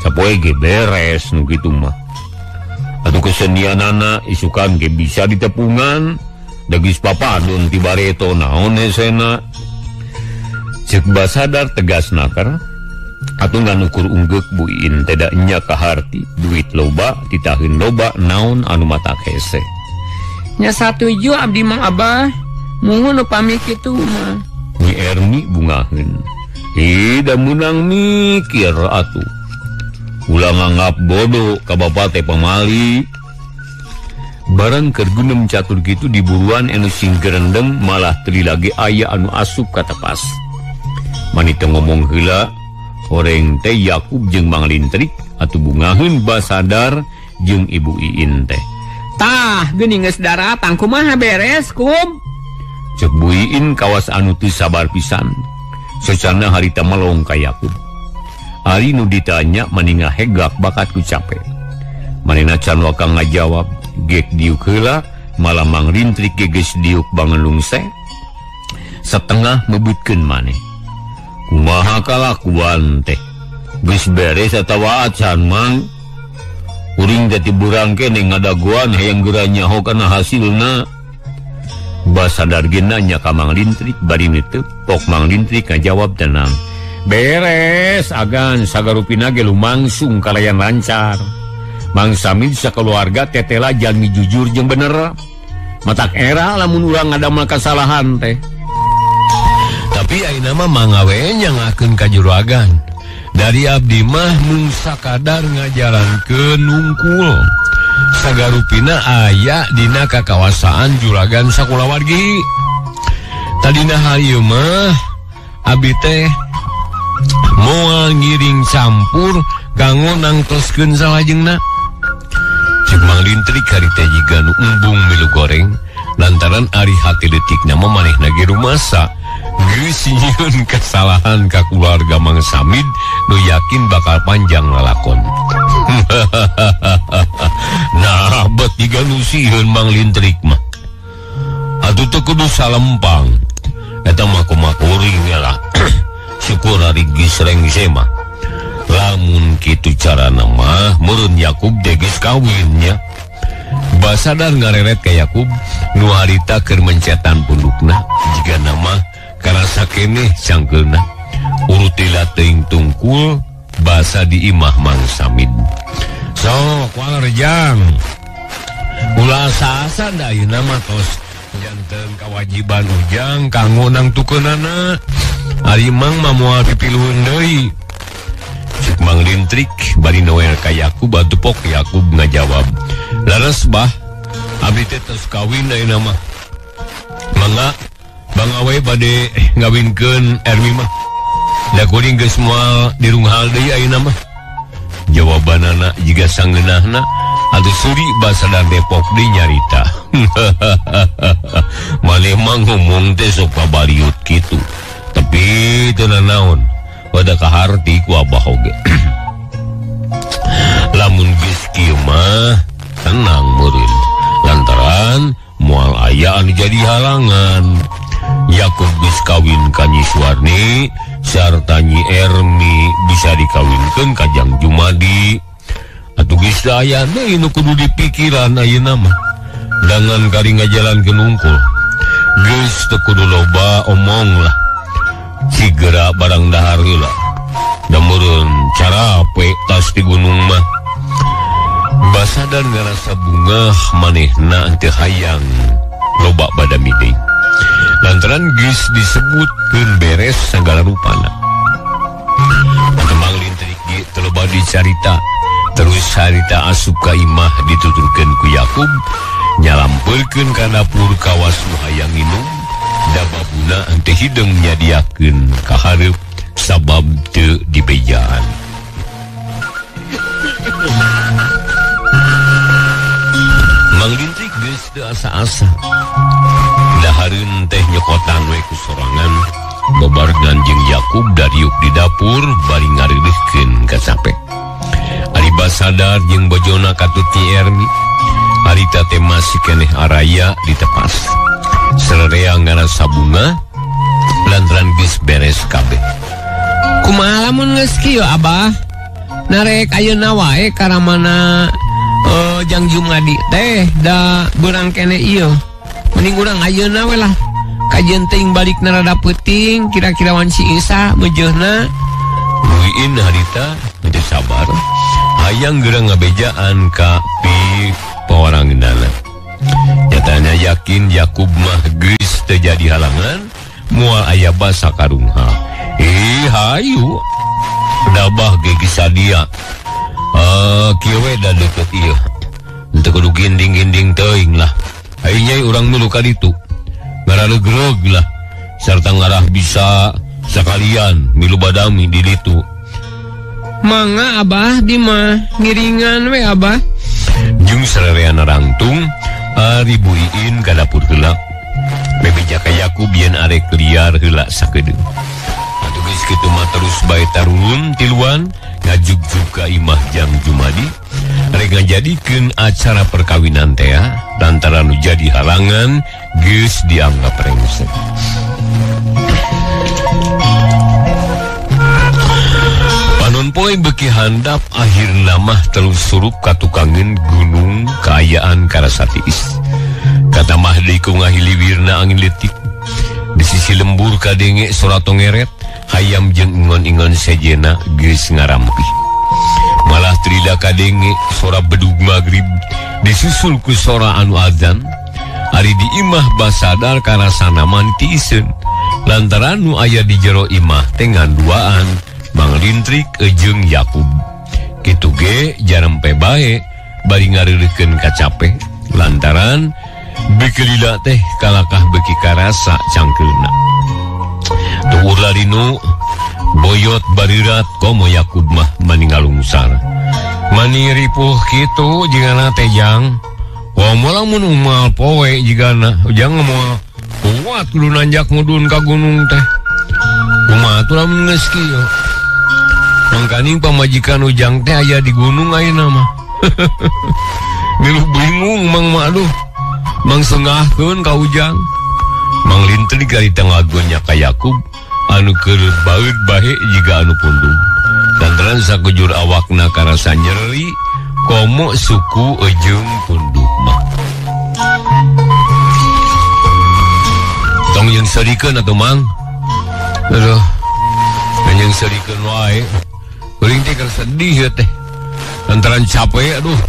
A: Sapoe ge beres nu kitu mah. Atuh kesenianana isukan ge bisa ditepungan da geus papadon ti bareto naon hesena. Ceuk Basadar tegas naker. Atuh ngan ukur unggeuk Bu Iin teh da nya kaharti duit loba titaheun loba naon anu matak hese.
B: Nya satuju abdi mang Abah muhun upami kitu mah.
A: Nyi Ermi bungaheun. Ih da meunang mikir atuh. Ulah nganggap bodoh ka bapa teh pamali. Barang keur gunem catur kitu di buruan anu sing gerendeng malah teu lagi aya anu asup ka tepas. Manita ngomong heula horeng teh Yakub jeung Mang Lintrik atuh bungaheun Basadar jeung Ibu Iin teh.
B: Tah geuning geus daratang kumaha beres kum?
A: Ceuk Bu Iin kawas anu teu sabar pisan. Socana harita melong ka Yakub. Ari nu ditanya mani ngahegak bakat ku cape. Manehna can waka ngajawab. gek diuk heula malah Mang Lintrik ge geus diuk bangelungse setengah mebutkeun maneh. Kumaha kalakuan teh? Geus beres atawa acan Mang? Kuring teh tiburang keneh ngadagoan hayang geura nyaho kana hasilna. Basadar ge nanya ka Mang Lintrik bari neuteuk pok Mang Lintrik ngajawab tenang. Beres agan sagarupina ge lumangsung kalayan lancar. Mang Samid sakeluarga tetela jalmi jujur jeung bener. Matak era lamun urang ngadamel kasalahan teh. Tapi ayeuna mah mangga we nyangakeun ka juragan. Dari abdi mah mung sakadar ngajalankeun nungkul. Sagarupina aya dina kakawasaan juragan sakulawargi. Tadina hal ieu mah abdi teh moal ngiring campur kanggo nangtoskeun salajengna. Cek Mang Lintrik hari teh jiga nu embung milu goreng lantaran ari hati leutikna mah manehna ge rumasa geus nyieun kesalahan ka keluarga Mang Samid nu yakin bakal panjang lalakon. Nah, bet jiga nu sieun Mang Lintrik mah. Atuh teu kudu salempang. Eta mah kumaha kuring lah. Syukur ari geus rengse mah. Lamun kitu carana mah meureun Yakub teh geus kawin nya. Basadar ngareret ka Yakub nu harita keur mencetan pundukna jigana mah karasa keneh cangkeulna. Urutila teuing tungkul basa di imah Mang Samid. Sok waler jang. Ulah asa-asa da ayeuna mah tos janten kawajiban ujang kanggo nangtukeunana. Ari Mang mah moal pipiluhun deui. Cek Mang Lintrik bari noel ka Yakub atuh pok Yakub ngajawab. Leres bah, abdi teh tos kawin ayeuna mah. Mangga bangga we bade ngawinkeun Ermi mah. Da kuring geus moal dirunghal deui ayeuna mah. Jawabanana jiga sangeunahna atuh suri basadar Depok deui nyarita. Maneh mah ngomong teh sok pabaliut kitu. Tapi teu nanaon pada kaharti ku abah oge. Lamun geus kieu mah tenang meureun lantaran moal aya anu jadi halangan. Yakub geus kawin ka Nyi Suwarni sarta Nyi Ermi bisa dikawinkeun ka Jang Jumadi. Atuh geus aya deui nu kudu dipikiran ayeuna mah. Dangan kari ngajalankeun unggul. Geus teu kudu loba omong lah. Sigera barang dahar heula. Da meureun carape tas di gunung mah. Basadar ngarasa bungah manehna teu hayang loba badami deui. Lantaran geus disebutkeun beres sagala rupana. Mang Lintrik ge teu loba dicarita. Terus harita asup ka imah dituturkeun ku Yakub nyalampeurkeun ka dapur kawas nu hayang nginum. Da babuna henteu hideung nyadiakeun ka hareup sabab teu dibejaan. Mang Lintrik geus teu asa-asa. Dahareun teh nyokotan we ku sorangan babarengan jeung Yakub dariuk di dapur bari ngareuleuhkeun kacape. Ari basadar jeung bojona katut Nyi Ermi. Harita teh masih keneh araya ditepas. Sererea ngarasa bunga lantaran geus beres kabeh.
B: Kumaha lamun geus kieu Abah? Narek ayeuna wae karamana Jang Jumadi teh da beurang keneh ieu. Mending urang ayeuna we lah. Kajeun teuing balikna rada peuting kira-kira wanci Isa meujeuhna.
A: Buiin harita teu sabar. Hayang geura ngabejaan ka pi pawarangeunana. Nyatana yakin Yakub mah geus teu jadi halangan, moal aya basa karungha. Ih hayu. Dabah ge geus sadia. Kieu we da deukeut ieu. Henteu kudu ginding-ginding teuing lah. Hayu nyai urang milu ka ditu. Ngararegreg lah. Sarta ngarah bisa sakalian milu badami di ditu.
B: Mangga Abah di mah ngiringan we Abah.
A: Jeung sarereana rangtung ari Bu Iin ka dapur heula. Bebeja ka Yakub yen arek liar heula sakedeung. Atuh geus kitu mah terus bae tarurun tiluan ngajugjug ka imah Jang Jumadi rek ngajadikeun acara perkawinan teh lantaran nu jadi halangan geus dianggap rengsek. Panon poe beuki handap akhirna mah terus surup ka tukangeun gunung kaayaan karasa tiis. Kata mah deui ku ngahiliwirna angin leutik. Di sisi lembur kadenge sora tongeret, hayam jeung ingon-ingon sejena geus ngarampih. Malah trida kadenge sora bedug magrib disusul ku sora anu azan. Ari di imah basadar karasana mah tiiseun. Lantaran nu aya di jero imah teh nganduaan Mang Lintrik jeung Yakub. Kitu ge jarempe bae bari ngareureukeun kacape lantaran beuki lila teh kalakah beuki karasa cangkeulna. Tuur larinu boyot barirat komo Yakub mah mani ngalungsar. Mani ripuh kitu jigana teh jang. Komo lamun umal poe jigana ujang moal kuat kudu nanjak mudun ka gunung teh. Kumaha atuh lamun geus kieu. Mangkaning pamajikan ujang teh aya di gunung ayeuna mah. Milu bingung mang mah aduh. Mang sengahkeun ka ujang. Mang Lintrik ari tanggagonya ka Yakub anu keur baeud bahe jiga anu pundung. Lantaran sakujur awakna karasa nyeri komo suku jeung punduk mah. Tong jeung seurikeun atuh Mang. Aduh. Jeung seurikeun wae. Kuring teh keur sedih teh. Lantaran capek aduh.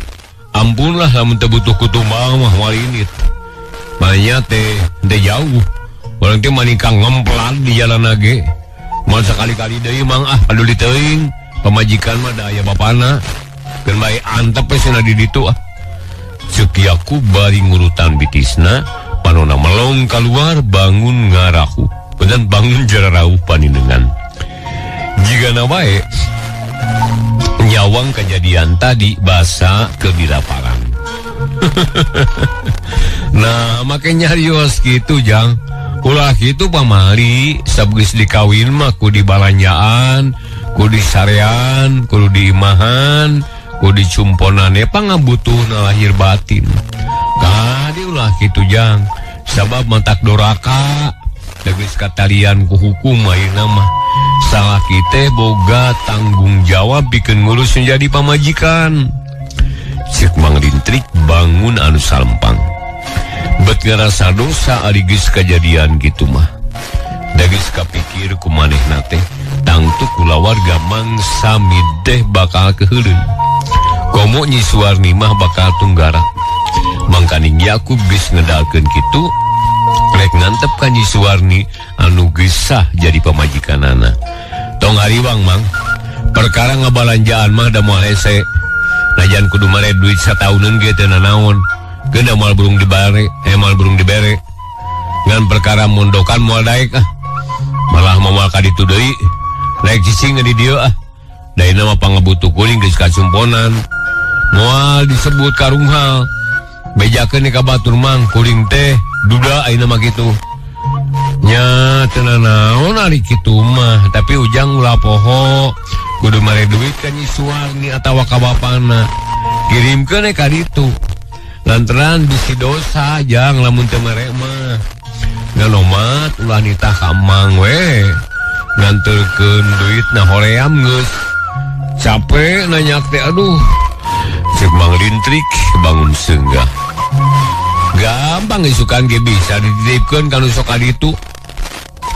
A: Ampunlah lamun teu butuh ku tumbang mah walinit. Banyak teh teh jauh. Orang teh manikah ngemplan di jalan ge. Moal sakali-kali deui Mang ah aduh diteuing. Pamajikan mah da aya bapana. Keun bae antep we cenah di ditu ah. Ceuk Yakub bari ngurutan bitisna, panona melong kaluar bangun ngarahu. Beunang bangun jararauh paninengan. Jigana wae nyawang kejadian tadi basa kebilaparan. Nah, makanya nyarios gitu jang. Ulah kitu pamali sabgeus dikawin mah ku dibalanjaan, ku disarean, kudu diimahan, ku dicumponane pangabutuhna lahir batin. Kadi ulah kitu jang. Sabab matak doraka geus katalian ku hukum ayeuna mah. Salah kita boga tanggung jawab bikin ngurus menjadi pamajikan. Ceuk Mang Lintrik bangun anu salempang. Bet ngarasa dosa ari geus kajadian kitu mah. Da geus kapikir ku manehna teh tangtu kulawarga Mang Samid teh bakal keheuleun. Komo Nyi Suwarni mah bakal tunggarak. Mangkaning Yakub geus ngedalkeun kitu rek ngantep ka Nyi Suwarni anu geus sah jadi pamajikanana. Tong hariwang Mang, perkara ngabalanjaan mah da moal hese. Najan kudu mare duit satauneun ge teu nanaon. Geuna moal burung dibare, moal burung dibere. Ngan perkara mondokan moal daek ah. Malah moal ka ditu deui. Rek cicing di dieu ah. Daina mah pangabutuh kuring geus kacumponan. Moal disebut karunghal. Bejakeun ka batur Mang, kuring teh duda ayeuna mah kitu. Nya teu nanaon ari kitu mah, tapi ujang ulah poho. Kudu mare duit ka Nyi Suwarni atawa ka bapana. Kirimkeun ka ditu. Lantaran bisi dosa jang lamun teu mere mah. Nganomat ulah nitah ka Mang we. Nganterkeun duitna hoream geus. Capek nanyak teh aduh. Ceuk Mang Lintrik bangun senggah. Gampang isukan ge bisa dititipkeun ka nu sok kaditu.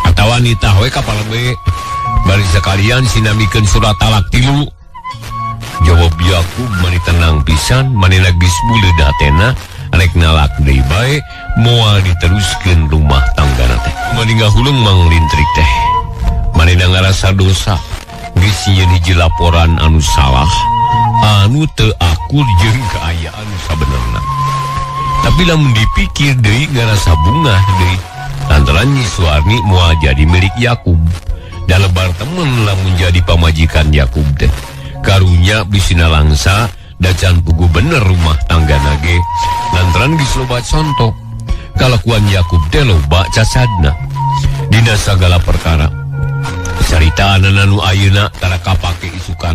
A: Atawa nitah we ka palebe. Bari sekalian sinamikeun surat talak 3. Jawab Yakub mani tenang pisan, manehna geus buleud hatena, rek nalak deui bae moal diteruskeun rumah tanggana teh. Mani ngahuleng Mang Lintrik teh. Manehna ngarasa dosa geus nyieun hiji laporan anu salah, anu teu akur jeung kaayaan sabenerna. Tapi lamun dipikir deui ngarasa bungah deui lantaran Nyi Suwarni moal jadi milik Yakub. Da lebar temen lamun jadi pamajikan Yakub teh. Karunya bisina langsa da can pugu bener rumah tangga nage lantaran geus loba contoh. Kalakuan Yakub teh loba casadna dina sagala perkara. Caritaan anu ayeuna tara kapake isukan.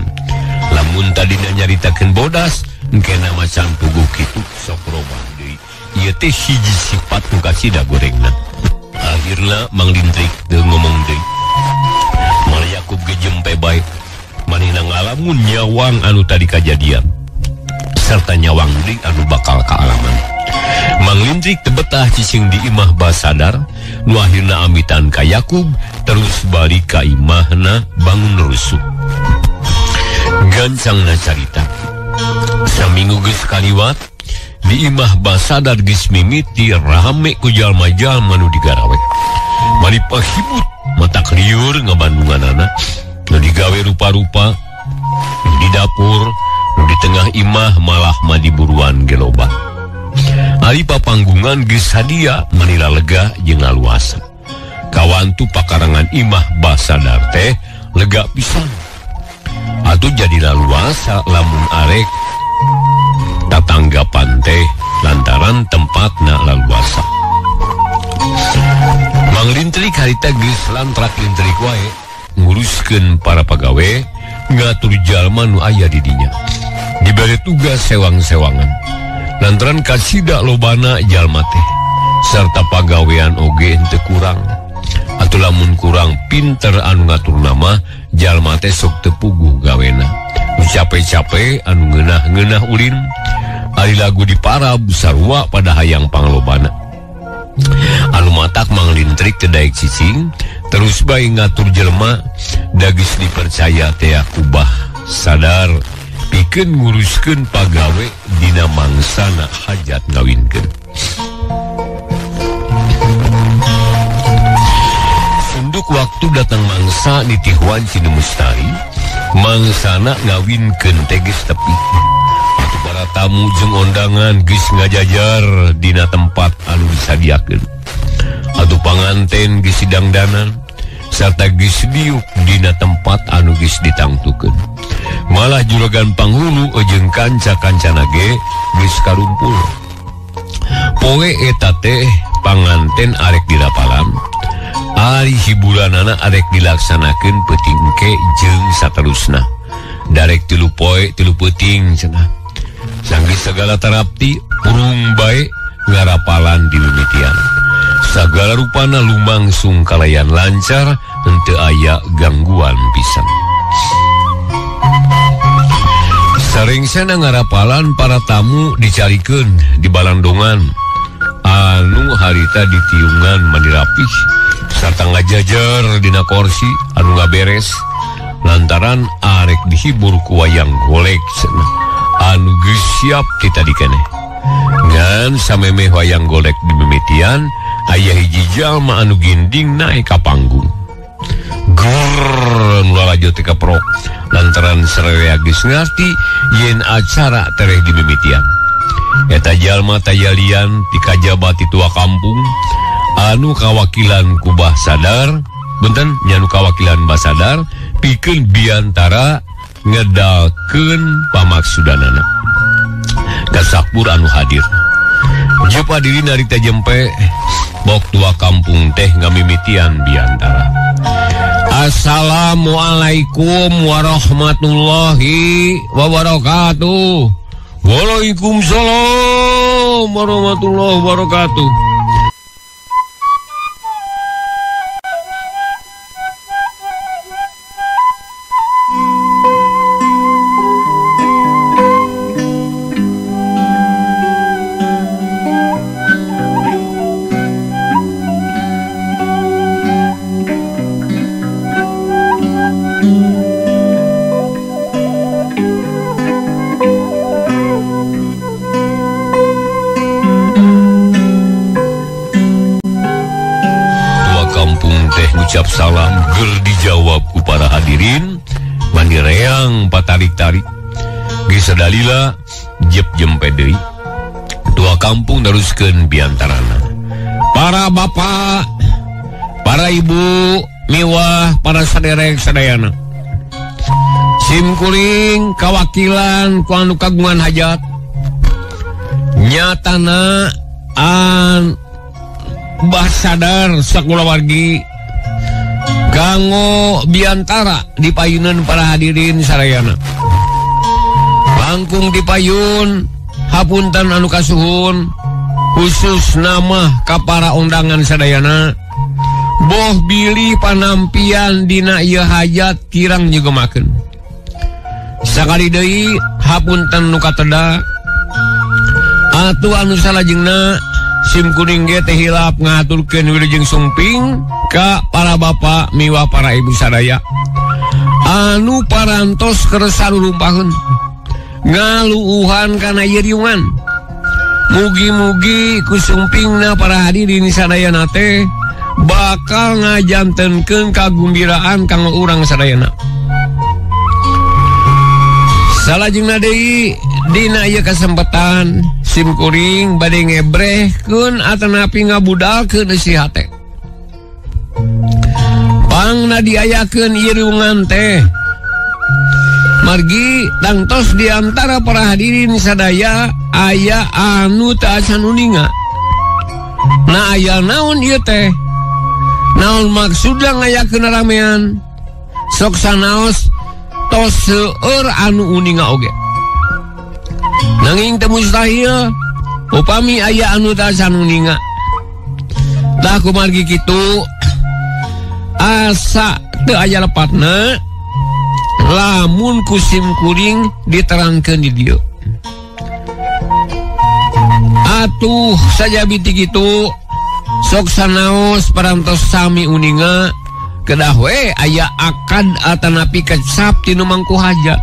A: Lamun tadina nyaritakeun bodas, engkena macan puguh kitu sok robah deui. Ieu teh hiji sifat nu kasida gorengna. Akhirna Mang Lintrik teu ngomong deui. Malah Yakub ge jempe bae. Manehna ngalamun nyawang anu tadi kajadian serta nyawang deui anu bakal kaalaman. Mang Lintrik teu betah cicing di imah Basadar, nu akhirna amitan ka Yakub terus balik ka imahna bangun rusuh. Gancangna carita. Saminggu geus kaliwat, di imah Basadar geus mimiti rame ku jalma-jalma nu digarawe. Mari pahibut matak liur ngabandunganana, nu digawe rupa-rupa, nu di dapur, nu di tengah imah malah mah diburuan ge loba. Ari papanggungan geus sadia manila lega jeung laluasa. Kawantu pakarangan imah Basadar teh lega pisan. Atuh jadi laluasa lamun arek tatanggapan teh lantaran tempatna laluasa. Mang Lintrik harita geus lantrak lintrik wae nguruskeun para pagawe ngatur jalma nu aya di dinya. Dibere tugas sewang-sewangan. Lantaran kasida lobana jalma teh sarta pagawean oge henteu kurang. Atuh lamun kurang pinter anu ngatur nama jalma teh sok teu puguh gawena. Nu cape-cape anu ngeunah-ngeunah ulin. Ari lagu diparab sarua pada hayang panglobana. Anu matak Mang Lintrik teu daek cicing terus bae ngatur jelema da geus dipercaya teh kubah sadar pikeun nguruskeun pagawe dina mangsana hajat ngawinkeun. Sunduk waktu datang mangsa nitih wanci nu mustari, mangsana ngawinkeun teh geus tepi. Atuh para tamu jeung ondangan geus ngajajar dina tempat anu disadiakeun. Atuh panganten geus didangdanan sarta geus diuk dina tempat anu geus ditangtukeun. Malah juragan panghulu jeung kanca-kancana ge geus karumpul. Poe eta teh panganten arek dirapalan, ari hiburanana arek dilaksanakeun peuting engke jeung saterusna. Darek 3 poe 3 peuting cenah. Sanggeus sagala tarapti purung bae ngarapalan dimimitian. Sagala rupana lumangsung kalayan lancar henteu aya gangguan pisan. Sarengsana ngarapalan para tamu dicarikeun di balandongan anu harita ditiungan mani rapih sarta ngajajar dina korsi anu ngaberes lantaran arek dihibur ku wayang golek cenah anu geus siap ti tadi keneh. Ngan samemeh wayang golek dimimitian aya hiji jalma anu ginding naek ka panggung. Grrrr lalajo teh kaprok lantaran sararea geus ngarti yen acara tereh dimimitian. Eta jalma tayalian ti kajaba ti tua kampung anu kawakilan ku Bah Sadar, benten nya anu kawakilan Bah Sadar pikeun biantara ngedalkeun pamaksudanana. Kasakpur anu hadir. Jepa diri narita jempe bok tua kampung teh ngamimitian biantara. Assalamualaikum warahmatullahi wabarakatuh. Waalaikumsalam warahmatullahi wabarakatuh. Ucap salam ger dijawab ku para hadirin mani reang patarik-tarik. Geus sadalila jep jempe deui. Tua kampung neruskeun biantarana. Para bapak, para ibu, miwah para saderek sadayana. Simkuring kawakilan ku anu kagungan hajat. Nyatana an Bah Sadar sakulawargi Kanggo biantara dipayunan para hadirin sarayana. Langkung dipayun hapunten anu kasuhun khusus nama ka para undangan sadayana. Boh bilih panampian dina ieu hajat kirang nyegemakeun. Sakali deui hapunten nu kateda atuh anu salajengna sim kuring ge teh hilap ngaturkeun wilujeng sumping ka para bapak miwah para ibu sadaya anu parantos kersa rumpaheun ngaluuhan kana ieu riungan. Mugi-mugi ku sumpingna para hadirin sadayana teh bakal ngajantenkeun kagumbiraan kanggo urang sadayana. Salajengna deui dina ieu kasempatan sim kuring bade ngebrehkeun atanapi ngabudalkeun eusi hate. Pangna diayakeun ieu riungan teh margi tangtos di antara para hadirin sadaya aya anu teu acan uninga. Nah aya naon ieu teh? Naon maksudna ngayakeun ramean? Sok sanaos tos seueur anu uninga oge. Nanging teu mustahil upami aya anu teu acan uninga. Tah kumargi kitu asa teu aya lepatna lamun ku sim kuring diterangkeun di dieu. Atuh saja biti kitu sok sanaos parantos sami uninga kedah we aya akad atanapi kecap tinu mangku haja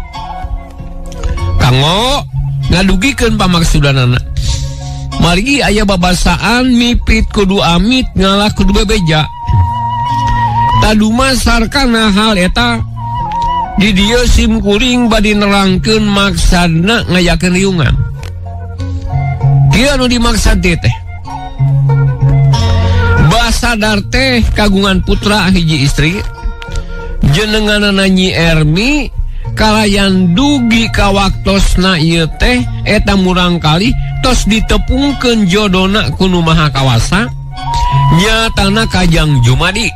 A: kanggo ngadugikeun pamaksudanana. Margi aya babasaan mipit kudu amit ngalah kudu bebeja. Tadumasar kana hal eta di dieu sim kuring bade nerangkeun maksadna ngayakeun riungan. Kieu anu dimaksad teh Basadar teh kagungan putra hiji istri jenenganana Nyi Ermi kalayan dugi ka waktosna ieu teh eta murangkali tos ditepungkeun jodona ku Nu Maha Kawasa nyatana Kajang Jumadi.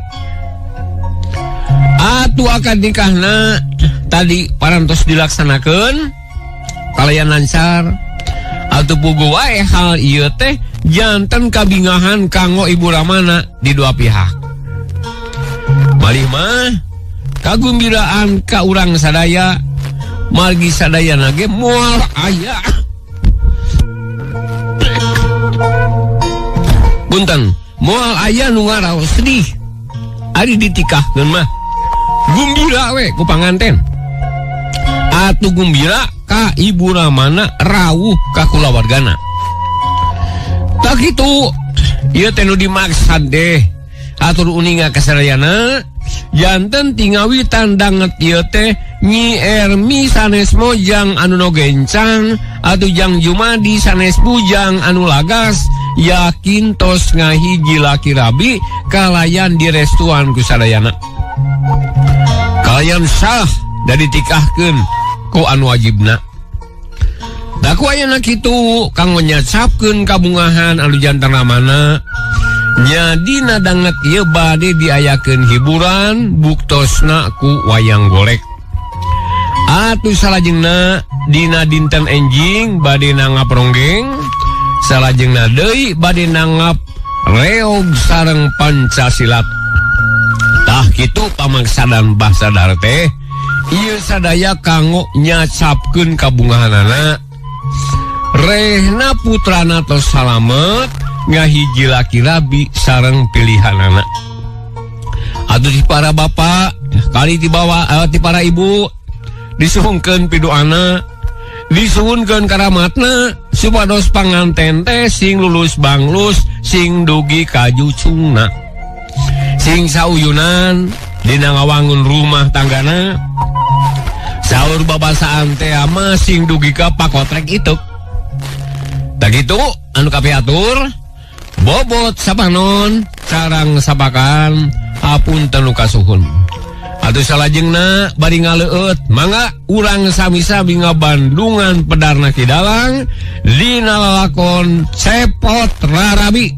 A: Atuh akad nikahna tadi parantos dilaksanakeun kalayan lancar. Atuh puguh wae hal ieu teh janten kabingahan kanggo ibu ramana di dua pihak. Malih mah kagumbiraan ka urang sadaya margi sadayana ge moal aya. Punten, moal aya nu ngaraos sedih. Ari ditikahkeun mah gumbira we ku panganten. Atuh gumbira ka ibu ramana rawuh ka kulawargana. Tak kitu ieu teh nu dimaksad deh atur uninga kasadayana janten tingawitan danget ieu teh Nyi Ermi sanes mojang anu no gencang atuh Jang Jumadi sanes bujang anu lagas yakin tos ngahiji laki rabi kalayan direstuan ku sadayana. Kalayan sah da ditikahkeun ku anu wajibna. Daku ayana kitu kanggo nyacapkeun kabungahan anu jantan ramana nyadina danget ieu bade diayakeun hiburan buktosna ku wayang golek. Atuh salajengna dina dinten enjing bade nanggap ronggeng, salajengna deui bade nanggap reog sareng Pancasilat. Tah kitu pamaksadan Basadar teh ieu sadaya kanggo nyacapkeun kabungahanana. Rehna putrana tos salamet ngahiji laki rabi sareng pilihanana. Atuh ti para bapak kali dibawa ti para ibu disuhunkeun piduana, disuhunkeun karamatna supados panganten teh sing lulus banglus sing dugi ka jucungna. Sing sauyunan dina ngawangun rumah tanggana. Saur babasaan teh ama sing dugi ka pakotrek itu. Tak kitu anu kapiatur bobot sapanon carang sapakan apunten nu kasuhun. Atuh salajengna bari ngaleueut mangga urang sami-sami ngabandungan pedarna Ki Dalang dina lalakon Cepot Rarabi.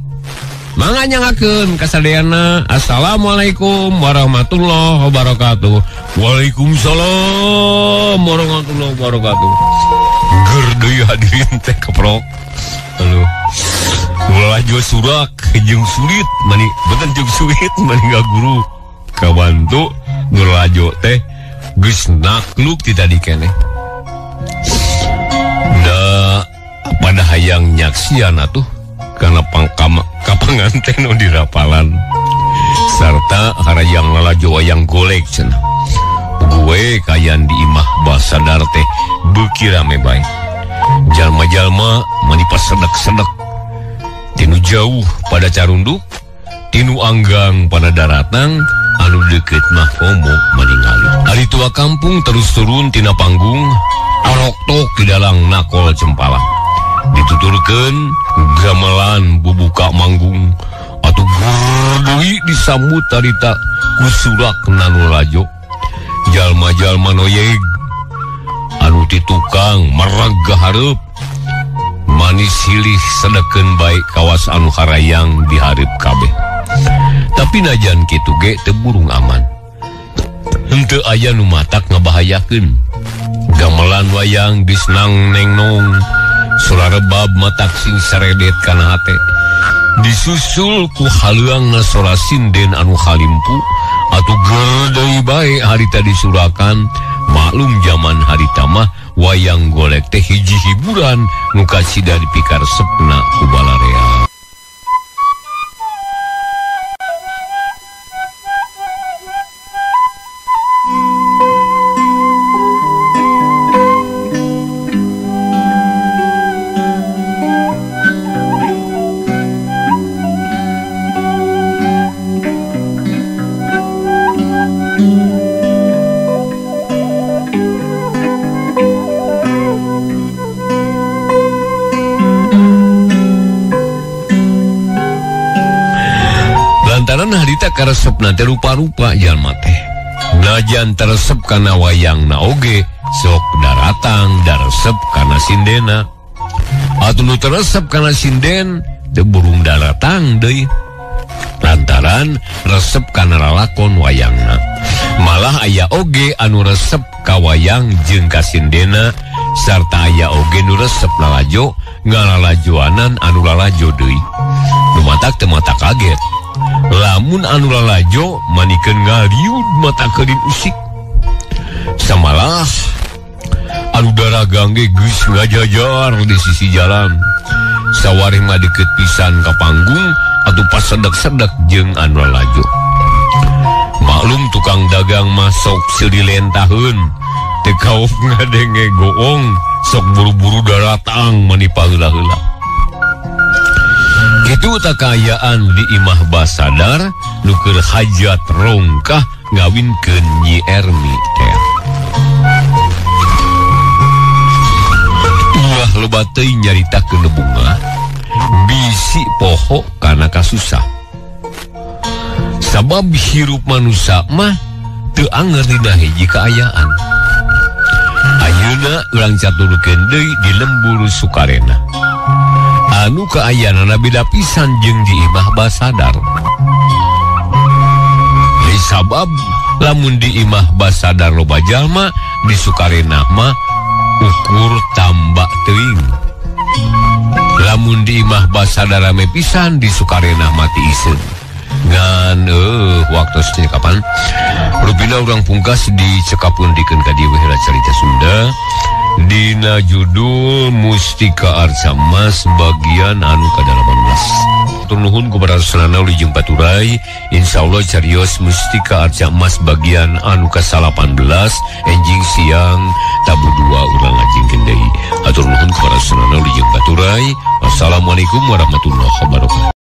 A: Mangga nyangakeun kasadayana. Assalamualaikum warahmatullahi wabarakatuh. Waalaikumsalam warahmatullahi wabarakatuh. Ger deui hadirin teh keprok. Aduh. Lalajo surak jeung sulit mani beten jeung sulit mani ngaguru. Kabantu nu lalajo teh geus nakluk ti tadi keneh. Da pada hayang nyaksian atuh kana kapanganten nu dirapalan sarta harayang lalajo wayang golek cenah. Gue kayan di imah Basadar teh beuki rame bae. Jalma-jalma manipas sedek-sedek. Tinu jauh pada carunduk, tinu anggang pada daratang, anu deket mah komo maningali. Ari tua kampung terus turun tina panggung, aroktok di dalang nakol cempala. Dituturkeun gamelan bubuka manggung, atuh gerdeui disambut harita ku surak nanu lajo. Jalma-jalma noyeg anu ti tukang mereg hareup. Manis silih sedekeun bae kawas anu harayang dihareup kabeh. Tapi najan kitu ge teu burung aman. Henteu aya nu matak ngabahayakeun. Gamelan wayang geus nang neng nong, sora rebab matak sing saredet kana hate. Disusul ku haleuangna sora sinden anu halimpu atuh gerdeui bae harita disurakan. Maklum zaman harita mah wayang golek teh hiji hiburan nu kasida dipikaresepna ku balarea. Harita karesepna teh rupa-rupa jalma teh. Najan teresep kana wayangna oge sok daratang daresep kana sindena. Atuh nu teresep kana sinden teu burung daratang deui. Lantaran resep kana lalakon wayangna. Malah aya oge anu resep ka wayang jeung ka sindena sarta aya oge nu resep lalajo ngalalajoanan anu lalajo deui. Nu matak teu mata kaget. Lamun anu lalajo manikeun ngaliud mata keudin usik. Samalah anu daragang ge geus ngajajar di sisi jalan. Sawareh mah deukeut pisan ka panggung atuh pasedek-sedek jeung anu lalajo. Maklum tukang dagang mah sok seuri lentaheun, teu kaop ngadenge goong, sok buru-buru daratang mani paheula-heula. Kitu takayaan di imah Basadar nu keur hajat rongkah ngawinkeun Nyi Ermi teh. Ulah loba teuing nyaritakeun bunga bisi poho kana kasusah. Sabab hirup manusia mah teu anger dina hiji kaayaan. Ayeuna urang caturkeun deui di lembur Sukarena. Anu kaayaanana beda pisan jeung di imah Basadar. Sabab lamun di imah Basadar loba jalma, di Sukarena mah ukur tambak teuing. Lamun di imah Basadar rame pisan, di Sukarena mati iseun. Ngan waktosnya kapan? Rupina urang pungkas dicekapun dikeun ka dieu heula carita Sunda. Dina judul Mustika Arca Mas bagian anu ka-18. Nuhun kepada Senana Uli jeung Paturai, insyaallah carios Mustika Arca Mas bagian anu ka-18 enjing siang tabu 2 urang ngajingkeun deui. Atur nuhun kepada Senana Uli jeung Paturai. Wassalamualaikum warahmatullahi wabarakatuh.